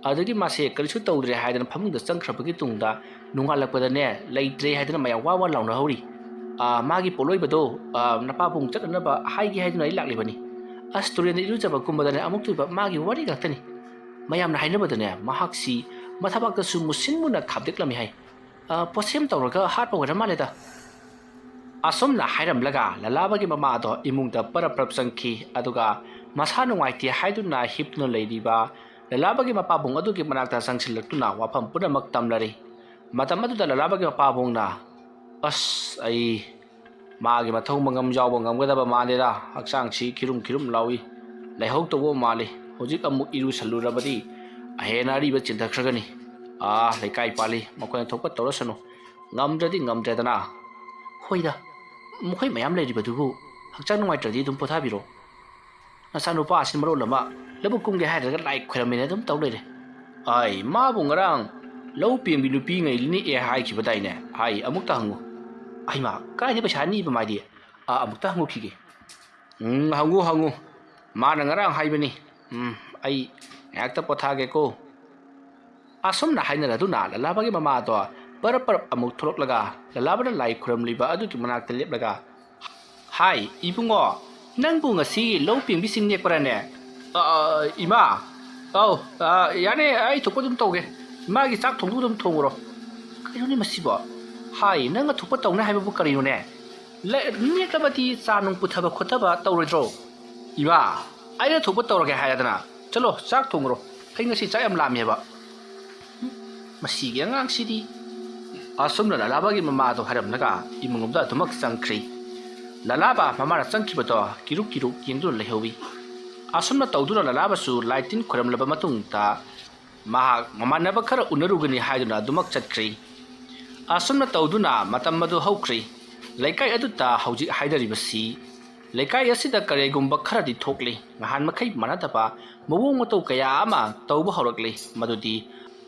ꯑꯗꯨꯗꯒꯤ ꯃꯥꯁꯦ ꯀꯔꯤꯁꯨ ꯇꯧꯗ꯭ꯔꯦ ꯍꯥꯏꯗꯅ ꯐꯃꯨꯡꯗ ꯆꯪꯈ꯭ꯔꯕꯒꯤ ꯇꯨꯡꯗ ꯅꯣꯡꯉꯥꯜꯂꯛꯄꯗꯅꯦ ꯂꯩꯇ꯭ꯔꯦ ꯍꯥꯏꯗꯅ ꯃꯌꯥꯝ ꯋꯥ ꯋꯥ ꯂꯥꯎꯅꯍꯧꯔꯤ꯫ ꯑꯥ, ꯃꯥꯒꯤ ꯄꯣꯠꯂꯣꯏꯕꯗꯣ, ꯑꯥ, ꯅꯄꯥꯕꯨꯡ ꯆꯠꯅꯅꯕ ꯍꯥꯏꯒꯦ ꯍꯥꯏꯗꯨꯅ ꯑꯩ ꯂꯥꯛꯂꯤꯕꯅꯤ꯫ ꯑꯁ, ꯇꯨꯔꯦꯟꯗ ꯏꯔꯨꯖꯕ ꯀꯨꯝꯕꯗꯅꯦ ꯑꯃꯨꯛꯇꯣꯏꯕ ꯃꯥꯒꯤ ꯋꯥꯔꯤ ꯉꯥꯛꯇꯅꯤ꯫ ꯃꯌꯥꯝꯅ ꯍꯥꯏꯅꯕꯗꯅꯦ ꯃꯍꯥꯛꯁꯤ ꯃꯊꯕꯥꯛꯇꯁꯨ ꯃꯨꯁꯤꯟ ꯃꯨꯅ ꯈꯥꯞꯗꯦꯛꯂꯝꯃꯤ ꯍꯥꯏ꯫ ꯑꯥ, ꯄꯣꯠꯁꯦꯝ ꯇꯧꯔꯒ ꯍꯥꯠꯄ ꯑꯣꯏꯔ ꯃꯥꯜꯂꯦꯗ꯫" ꯑꯁꯨꯝꯅ ꯍꯥꯏꯔꯝꯂꯒ ꯂꯂꯥꯕꯒꯤ ꯃꯃꯥ ꯑꯗꯣ ꯏꯃꯨꯡꯗ ꯄꯔꯞ ꯄꯔꯞ ꯆꯪꯈꯤ꯫ ꯑꯗꯨꯒ ꯃꯁꯥ ꯅꯨꯡꯉꯥꯏꯇꯦ ꯍꯥꯏꯗꯨꯅ ꯍꯤꯞꯇꯨꯅ ꯂꯩꯔꯤꯕ ꯂꯂꯥꯕꯒꯤ ꯃꯄꯥꯕꯨꯡ ꯑꯗꯨꯒꯤ ꯃꯅꯥꯛꯇ ꯆꯪꯁꯤꯜꯂꯛꯇꯨꯅ ꯋꯥꯐꯝ ꯄꯨꯝꯅꯃꯛ ꯇꯝꯂꯔꯤ꯫ ꯃꯇꯝ ꯑꯗꯨꯗ ꯂꯂꯥꯕꯒꯤ ꯃꯄꯥꯕꯨꯡꯅ, "ꯑꯁ, ꯑꯩ ꯃꯥꯒꯤ ꯃꯊꯧ ꯃꯉꯝ ꯌꯥꯎꯕ ꯉꯝꯒꯗꯕ ꯃꯥꯟꯗꯦꯗ꯫ ꯍꯛꯆꯥꯡꯁꯤ ꯈꯤꯔꯨꯝ ꯈꯤꯔꯨꯝ ꯂꯥꯎꯏ꯫ ꯂꯩꯍꯧ ꯇꯧꯕ ꯃꯥꯜꯂꯤ꯫ ꯍꯧꯖꯤꯛ ꯑꯃꯨꯛ ꯏꯔꯨꯁꯜꯂꯨꯔꯕꯗꯤ ꯑꯍꯦꯟ ꯑꯔꯤꯕ ꯆꯦꯟꯊꯈ꯭ꯔꯒꯅꯤ꯫ ꯑꯥ, ꯂꯩꯀꯥꯏ ꯄꯥꯜꯂꯤ, ꯃꯈꯣꯏꯅ ꯊꯣꯛꯄ ꯇꯧꯔꯁꯅꯨ꯫ ꯉꯝꯗ꯭ꯔꯗꯤ ꯉꯝꯗ꯭ꯔꯦꯗꯅ꯫" "ꯍꯣꯏꯗ, ꯃꯈꯣꯏ ꯃꯌꯥꯝ ꯂꯩꯔꯤꯕꯗꯨꯕꯨ ꯍꯛꯆꯥꯡ ꯅꯨꯡꯉꯥꯏꯇ꯭ꯔꯗꯤ ꯑꯗꯨꯝ ꯄꯣꯊꯥꯕꯤꯔꯣ꯫ ꯅꯆꯥꯅꯨꯄꯥ ꯑꯁꯤꯅ ꯃꯔꯣꯜ ꯑꯃ ꯂꯧꯕꯨꯛ ꯀꯨꯝꯒꯦ ꯍꯥꯏꯔꯒ ꯂꯥꯏ ꯈꯣꯏꯔꯝꯃꯦꯅ ꯑꯗꯨꯝ ꯇꯧ ꯂꯩꯔꯦ꯫" "ꯑꯩ, ꯃꯥꯕꯨ ꯉꯔꯥꯡ ꯂꯧ ꯄꯦꯡꯕꯤ ꯅꯨꯄꯤꯉꯩ ꯅꯦꯛꯑꯦ ꯍꯥꯏꯈꯤꯕꯗꯥꯏꯅꯦ? ꯍꯥꯏ, ꯑꯃꯨꯛꯇ ꯍꯪꯉꯨ꯫" "ꯑꯩꯃ, ꯀꯥꯏꯗ ꯄꯩꯁꯥ ꯅꯤꯕ ꯃꯥꯗꯤ? ꯑꯥ, ꯑꯃꯨꯛꯇ ꯍꯪꯉꯨꯈꯤꯒꯦ꯫" "ꯎꯝ, ꯍꯪꯉꯨ, ꯍꯪꯉꯨ꯫ ꯃꯥꯅ ꯉꯔꯥꯡ ꯍꯥꯏꯕꯅꯤ꯫ ꯎꯝ, ꯑꯩ ꯉꯥꯏꯍꯥꯛꯇ ꯄꯣꯊꯥꯒꯦꯀꯣ꯫" ꯑꯁꯨꯝꯅ ꯍꯥꯏꯅꯔꯗꯨꯅ ꯂꯂꯥꯕꯒꯤ ꯃꯃꯥꯗꯣ ꯄꯔꯞ ꯄꯔꯞ ꯑꯃꯨꯛ ꯊꯣꯛꯂꯛꯂꯒ ꯂꯂꯥꯕꯅ ꯂꯥꯏ ꯈꯨꯔꯝꯂꯤꯕ ꯑꯗꯨꯒꯤ ꯃꯅꯥꯛꯇ ꯂꯦꯞꯂꯒ, "ꯍꯥꯏ, ꯏꯕꯨꯡꯉꯣ, ꯅꯪꯕꯨ ꯉꯁꯤ ꯂꯧ ꯄꯦꯡꯕꯤꯁꯤꯡ ꯅꯦꯛꯄ꯭ꯔꯥꯅꯦ?" "ꯑ, ꯑ, ꯏꯃꯥ, ꯑꯧ, ꯑ, ꯌꯥꯅꯤ, ꯑꯩ ꯊꯣꯛꯄ ꯑꯗꯨꯝ ꯇꯧꯒꯦ꯫ ꯏꯃꯥꯒꯤ ꯆꯥꯛ ꯊꯣꯡꯗꯣꯛ ꯑꯗꯨꯝ ꯊꯣꯡꯉꯨꯔꯣ꯫" "ꯀꯩꯅꯣꯅꯦ ꯃꯁꯤꯕꯣ? ꯍꯥꯏ, ꯅꯪ ꯑꯊꯣꯛꯄ ꯇꯧꯅꯤ ꯍꯥꯏꯕꯕꯨ ꯀꯔꯤꯅꯣꯅꯦ?" ꯅꯦꯛꯂꯕꯗꯤ ꯆꯥ ꯅꯨꯡ ꯄꯨꯊꯕ ꯈꯣꯠꯊꯕ ꯇꯧꯔꯣꯏꯗ꯭ꯔꯣ? ꯏꯃꯥ, ꯑꯩꯅ ꯊꯣꯛꯄ ꯇꯧꯔꯒꯦ ꯍꯥꯏꯔꯗꯅ꯫ ꯆꯠꯂꯣ, ꯆꯥꯛ ꯊꯣꯡꯉ꯭ꯔꯣ꯫ ꯑꯩ ꯉꯁꯤ ꯆꯥꯛ ꯌꯥꯝ ꯂꯥꯝꯃꯦꯕ꯫ ꯃꯁꯤꯒꯤ ꯑꯉꯥꯡꯁꯤꯗꯤ꯫ ꯑꯁꯨꯝꯅ ꯂꯂꯥꯕꯒꯤ ꯃꯃꯥꯗꯣ ꯍꯥꯏꯔꯝꯂꯒ ꯏꯃꯨꯡꯂꯣꯝꯗ ꯑꯗꯨꯃꯛ ꯆꯪꯈ꯭ꯔꯤ꯫ ꯂꯂꯥꯕ ꯃꯃꯥꯅ ꯆꯪꯈꯤꯕꯗꯣ ꯀꯤꯔꯨꯛ ꯀꯤꯔꯨꯛ ꯌꯦꯡꯗꯨꯅ ꯂꯩꯍꯧꯏ꯫ ꯑꯁꯨꯝꯅ ꯇꯧꯗꯨꯅ ꯂꯂꯥꯕꯁꯨ ꯂꯥꯏ ꯇꯤꯟ ꯈꯣꯏꯔꯝꯂꯕ ꯃꯇꯨꯡꯗ ꯃꯍꯥꯛ ꯃꯃꯥꯟꯅꯕ ꯈꯔ ꯎꯅꯔꯨꯒꯅꯤ ꯍꯥꯏꯗꯨꯅ ꯑꯗꯨꯃꯛ ꯆꯠꯈ꯭ꯔꯤ꯫ ꯑꯁꯨꯝꯅ ꯇꯧꯗꯨꯅ ꯃꯇꯝ ꯑꯗꯨ ꯍꯧꯈ꯭ꯔꯤ꯫ ꯂꯩꯀꯥꯏ ꯑꯗꯨꯗ ꯍꯧꯖꯤꯛ ꯍꯥꯏꯅꯔꯤꯕꯁꯤ ꯂꯩꯀꯥꯏ ꯑꯁꯤꯗ ꯀꯔꯤꯒꯨꯝꯕ ꯈꯔꯗꯤ ꯊꯣꯛꯂꯤ꯫ ꯅꯍꯥꯟ ꯃꯈꯩ ꯃꯥꯟꯅꯗꯕ ꯃꯑꯣꯡ ꯃꯇꯧ ꯀꯌꯥ ꯑꯃ ꯇꯧꯕ ꯍꯧꯔꯛꯂꯤ꯫ ꯃꯗꯨꯗꯤ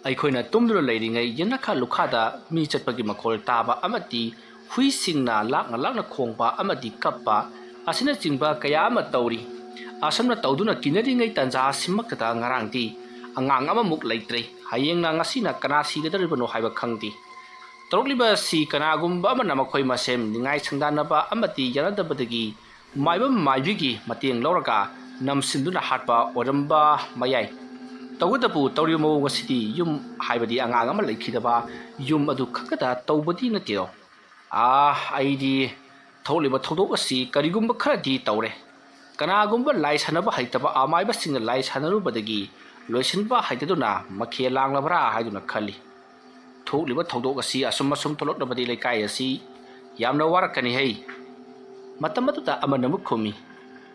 ꯑꯩꯈꯣꯏꯅ ꯇꯨꯝꯗꯨꯅ ꯂꯩꯔꯤꯉꯩ ꯌꯦꯅꯈꯥ ꯂꯨꯈꯥꯗ ꯃꯤ ꯆꯠꯄꯒꯤ ꯃꯈꯣꯜ ꯇꯥꯕ ꯑꯃꯗꯤ ꯍꯨꯏꯁꯤꯡꯅ ꯂꯥꯛꯅ ꯂꯥꯛꯅ ꯈꯣꯡꯕ ꯑꯃꯗꯤ ꯀꯞꯄ ꯑꯁꯤꯅꯆꯤꯡꯕ ꯀꯌꯥ ꯑꯃ ꯇꯧꯔꯤ꯫ ꯑꯁꯨꯝꯅ ꯇꯧꯗꯨꯅ ꯀꯤꯅꯔꯤꯉꯩ ꯇꯟꯖꯥ ꯑꯁꯤꯃꯛꯇꯗ ꯉꯔꯥꯡꯗꯤ ꯑꯉꯥꯡ ꯑꯃꯃꯨꯛ ꯂꯩꯇ꯭ꯔꯦ꯫ ꯍꯌꯦꯡꯅ ꯉꯁꯤꯅ ꯀꯅꯥ ꯁꯤꯒꯗꯧꯔꯤꯕꯅꯣ ꯍꯥꯏꯕ ꯈꯪꯗꯦ꯫ ꯇꯧꯔꯛꯂꯤꯕ ꯑꯁꯤ ꯀꯅꯥꯒꯨꯝꯕ ꯑꯃꯅ ꯃꯈꯣꯏ ꯃꯁꯦꯟ ꯅꯤꯡꯉꯥꯏ ꯁꯪꯗꯥꯟꯅꯕ ꯑꯃꯗꯤ ꯌꯥꯅꯗꯕꯗꯒꯤ ꯃꯥꯏꯕ ꯃꯥꯏꯕꯤꯒꯤ ꯃꯇꯦꯡ ꯂꯧꯔꯒ ꯅꯝꯁꯤꯟꯗꯨꯅ ꯍꯥꯠꯄ ꯑꯣꯏꯔꯝꯕ ꯃꯌꯥꯏ꯫ ꯇꯧꯕꯇꯕꯨ ꯇꯧꯔꯤꯕ ꯃꯑꯣꯡ ꯑꯁꯤꯗꯤ ꯌꯨꯝ ꯍꯥꯏꯕꯗꯤ ꯑꯉꯥꯡ ꯑꯃ ꯂꯩꯈꯤꯗꯕ ꯌꯨꯝ ꯑꯗꯨ ꯈꯛꯇꯗ ꯇꯧꯕꯗꯤ ꯅꯠꯇꯦꯗꯣ꯫ ꯑꯥ, ꯑꯩꯗꯤ ꯊꯣꯛꯂꯤꯕ ꯊꯧꯗꯣꯛ ꯑꯁꯤ ꯀꯔꯤꯒꯨꯝꯕ ꯈꯔꯗꯤ ꯇꯧꯔꯦ꯫ ꯀꯅꯥꯒꯨꯝꯕ ꯂꯥꯏ ꯁꯥꯟꯅꯕ ꯍꯩꯇꯕ ꯑꯃꯥꯏꯕꯁꯤꯡꯅ ꯂꯥꯏ ꯁꯥꯟꯅꯔꯨꯕꯗꯒꯤ ꯂꯣꯏꯁꯤꯟꯕ ꯍꯩꯇꯗꯨꯅ ꯃꯈꯦꯜ ꯂꯥꯡꯂꯕ꯭ꯔꯥ ꯍꯥꯏꯗꯨꯅ ꯈꯜꯂꯤ꯫ ꯊꯣꯛꯂꯤꯕ ꯊꯧꯗꯣꯛ ꯑꯁꯤ ꯑꯁꯨꯝ ꯑꯁꯨꯝ ꯊꯣꯛꯂꯛꯂꯕꯗꯤ ꯂꯩꯀꯥꯏ ꯑꯁꯤ ꯌꯥꯝꯅ ꯋꯥꯔꯛꯀꯅꯤ ꯍꯩ꯫ ꯃꯇꯝ ꯑꯗꯨꯗ ꯑꯃꯅ ꯑꯃꯨꯛ ꯈꯨꯝꯃꯤ,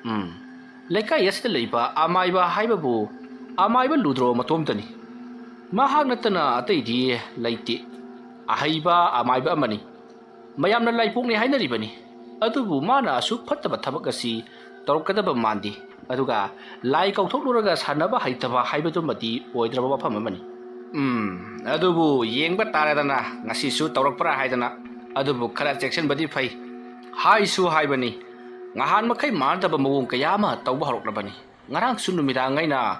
"ꯎꯝ, ꯂꯩꯀꯥꯏ ꯑꯁꯤꯗ ꯂꯩꯕ ꯑꯃꯥꯏꯕ ꯍꯥꯏꯕꯕꯨ ꯑꯃꯥꯏꯕ ꯂꯨꯗ꯭ꯔꯣ ꯃꯇꯣꯝꯇꯅꯤ꯫ ꯃꯍꯥꯛ ꯅꯠꯇꯅ ꯑꯇꯩꯗꯤ ꯂꯩꯇꯦ꯫ ꯑꯍꯩꯕ ꯑꯃꯥꯏꯕ ꯑꯃꯅꯤ꯫ ꯃꯌꯥꯝꯅ ꯂꯥꯏꯄꯣꯛꯅꯤ ꯍꯥꯏꯅꯔꯤꯕꯅꯤ꯫ ꯑꯗꯨꯕꯨ ꯃꯥꯅ ꯑꯁꯨꯛ ꯐꯠꯇꯕ ꯊꯕꯛ ꯑꯁꯤ ꯇꯧꯔꯛꯀꯗꯕ ꯃꯥꯟꯗꯦ꯫ ꯑꯗꯨꯒ ꯂꯥꯏ ꯀꯧꯊꯣꯛꯂꯨꯔꯒ ꯁꯥꯟꯅꯕ ꯍꯩꯇꯕ ꯍꯥꯏꯕꯗꯨꯃꯗꯤ ꯑꯣꯏꯗ꯭ꯔꯕ ꯋꯥꯐꯝ ꯑꯃꯅꯤ꯫ ꯎꯝ, ꯑꯗꯨꯕꯨ ꯌꯦꯡꯕ ꯇꯥꯔꯦꯗꯅ, ꯉꯁꯤꯁꯨ ꯇꯧꯔꯛꯄ꯭ꯔꯥ ꯍꯥꯏꯗꯅ꯫ ꯑꯗꯨꯕꯨ ꯈꯔ ꯆꯦꯛꯁꯤꯟꯕꯗꯤ ꯐꯩ꯫ ꯍꯥꯏꯁꯨ ꯍꯥꯏꯕꯅꯤ, ꯉꯍꯥꯟ ꯃꯈꯩ ꯃꯥꯟꯅꯗꯕ ꯃꯑꯣꯡ ꯀꯌꯥ ꯑꯃ ꯇꯧꯕ ꯍꯧꯔꯛꯂꯕꯅꯤ꯫ ꯉꯔꯥꯡꯁꯨ ꯅꯨꯃꯤꯗꯥꯡ ꯑꯩꯅ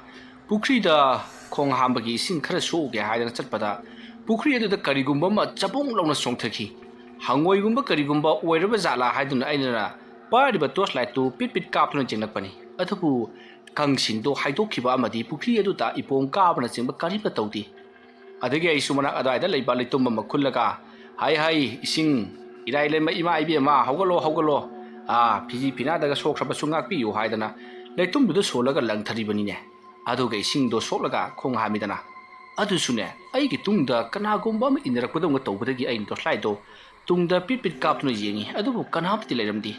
ꯄꯨꯈ꯭ꯔꯤꯗ ꯈꯣꯡ ꯍꯥꯝꯕꯒꯤ ꯏꯁꯤꯡ ꯈꯔ ꯁꯣꯛꯎꯒꯦ ꯍꯥꯏꯗꯅ ꯆꯠꯄꯗ, ꯄꯨꯈ꯭ꯔꯤ ꯑꯗꯨꯗ ꯀꯔꯤꯒꯨꯝꯕ ꯑꯃ ꯆꯕꯣꯡ ꯂꯥꯎꯅ ꯆꯣꯡꯊꯈꯤ꯫ ꯍꯪꯉꯣꯏꯒꯨꯝꯕ ꯀꯔꯤꯒꯨꯝꯕ ꯑꯣꯏꯔꯕ ꯖꯥꯠꯂꯥ ꯍꯥꯏꯗꯨꯅ ꯑꯩꯅ ꯄꯥꯏꯔꯤꯕ ꯇꯣꯔꯆ ꯂꯥꯏꯠꯇꯨ ꯄꯤꯠ ꯄꯤꯠ ꯀꯥꯞꯇꯨꯅ ꯌꯦꯡꯂꯛꯄꯅꯤ꯫ ꯑꯗꯨꯕꯨ ꯀꯪꯁꯤꯡꯗꯣ ꯍꯥꯏꯗꯣꯛꯈꯤꯕ ꯑꯃꯗꯤ ꯄꯨꯈ꯭ꯔꯤ ꯑꯗꯨꯗ ꯏꯄꯣꯝ ꯀꯥꯕꯅꯆꯤꯡꯕ ꯀꯔꯤꯝꯇ ꯇꯧꯗꯦ꯫ ꯑꯗꯒꯤ ꯑꯩꯁꯨ ꯃꯅꯥꯛ ꯑꯗꯨꯋꯥꯏꯗ ꯂꯩꯕ ꯂꯩꯇꯨꯝ ꯑꯃ ꯈꯨꯜꯂꯒ, "ꯍꯩ ꯍꯩ, ꯏꯁꯤꯡ "ꯏꯔꯥꯏ ꯂꯩꯃ ꯏꯃꯥ ꯏꯕꯦꯝꯃ, ꯍꯧꯒꯠꯂꯣ, ꯍꯧꯒꯠꯂꯣ꯫ ꯑꯥ, ꯐꯤꯖꯤ ꯐꯤꯅꯥꯗꯒ ꯁꯣꯛꯈ꯭ꯔꯕꯁꯨ ꯉꯥꯛꯄꯤꯌꯨ" ꯍꯥꯏꯗꯅ ꯂꯩꯇꯨꯝꯗꯨꯗ ꯁꯣꯜꯂꯒ ꯂꯪꯊꯔꯤꯕꯅꯤꯅꯦ꯫ ꯑꯗꯨꯒ ꯏꯁꯤꯡꯗꯣ ꯁꯣꯛꯂꯒ ꯈꯣꯡ ꯍꯥꯝꯃꯤꯗꯅ꯫ ꯑꯗꯨꯁꯨꯅꯦ, ꯑꯩꯒꯤ ꯇꯨꯡꯗ ꯀꯅꯥꯒꯨꯝꯕ ꯑꯃ ꯏꯟꯅꯔꯛꯄꯗꯧꯅ ꯇꯧꯕꯗꯒꯤ ꯑꯩꯅ ꯇꯣꯔꯁꯂꯥꯏꯠꯇꯣ ꯇꯨꯡꯗ ꯄꯤꯠ ꯄꯤꯠ ꯀꯥꯞꯇꯨꯅ ꯌꯦꯡꯉꯤ, ꯑꯗꯨꯕꯨ ꯀꯅꯥꯝꯇꯗꯤ ꯂꯩꯔꯝꯗꯦ꯫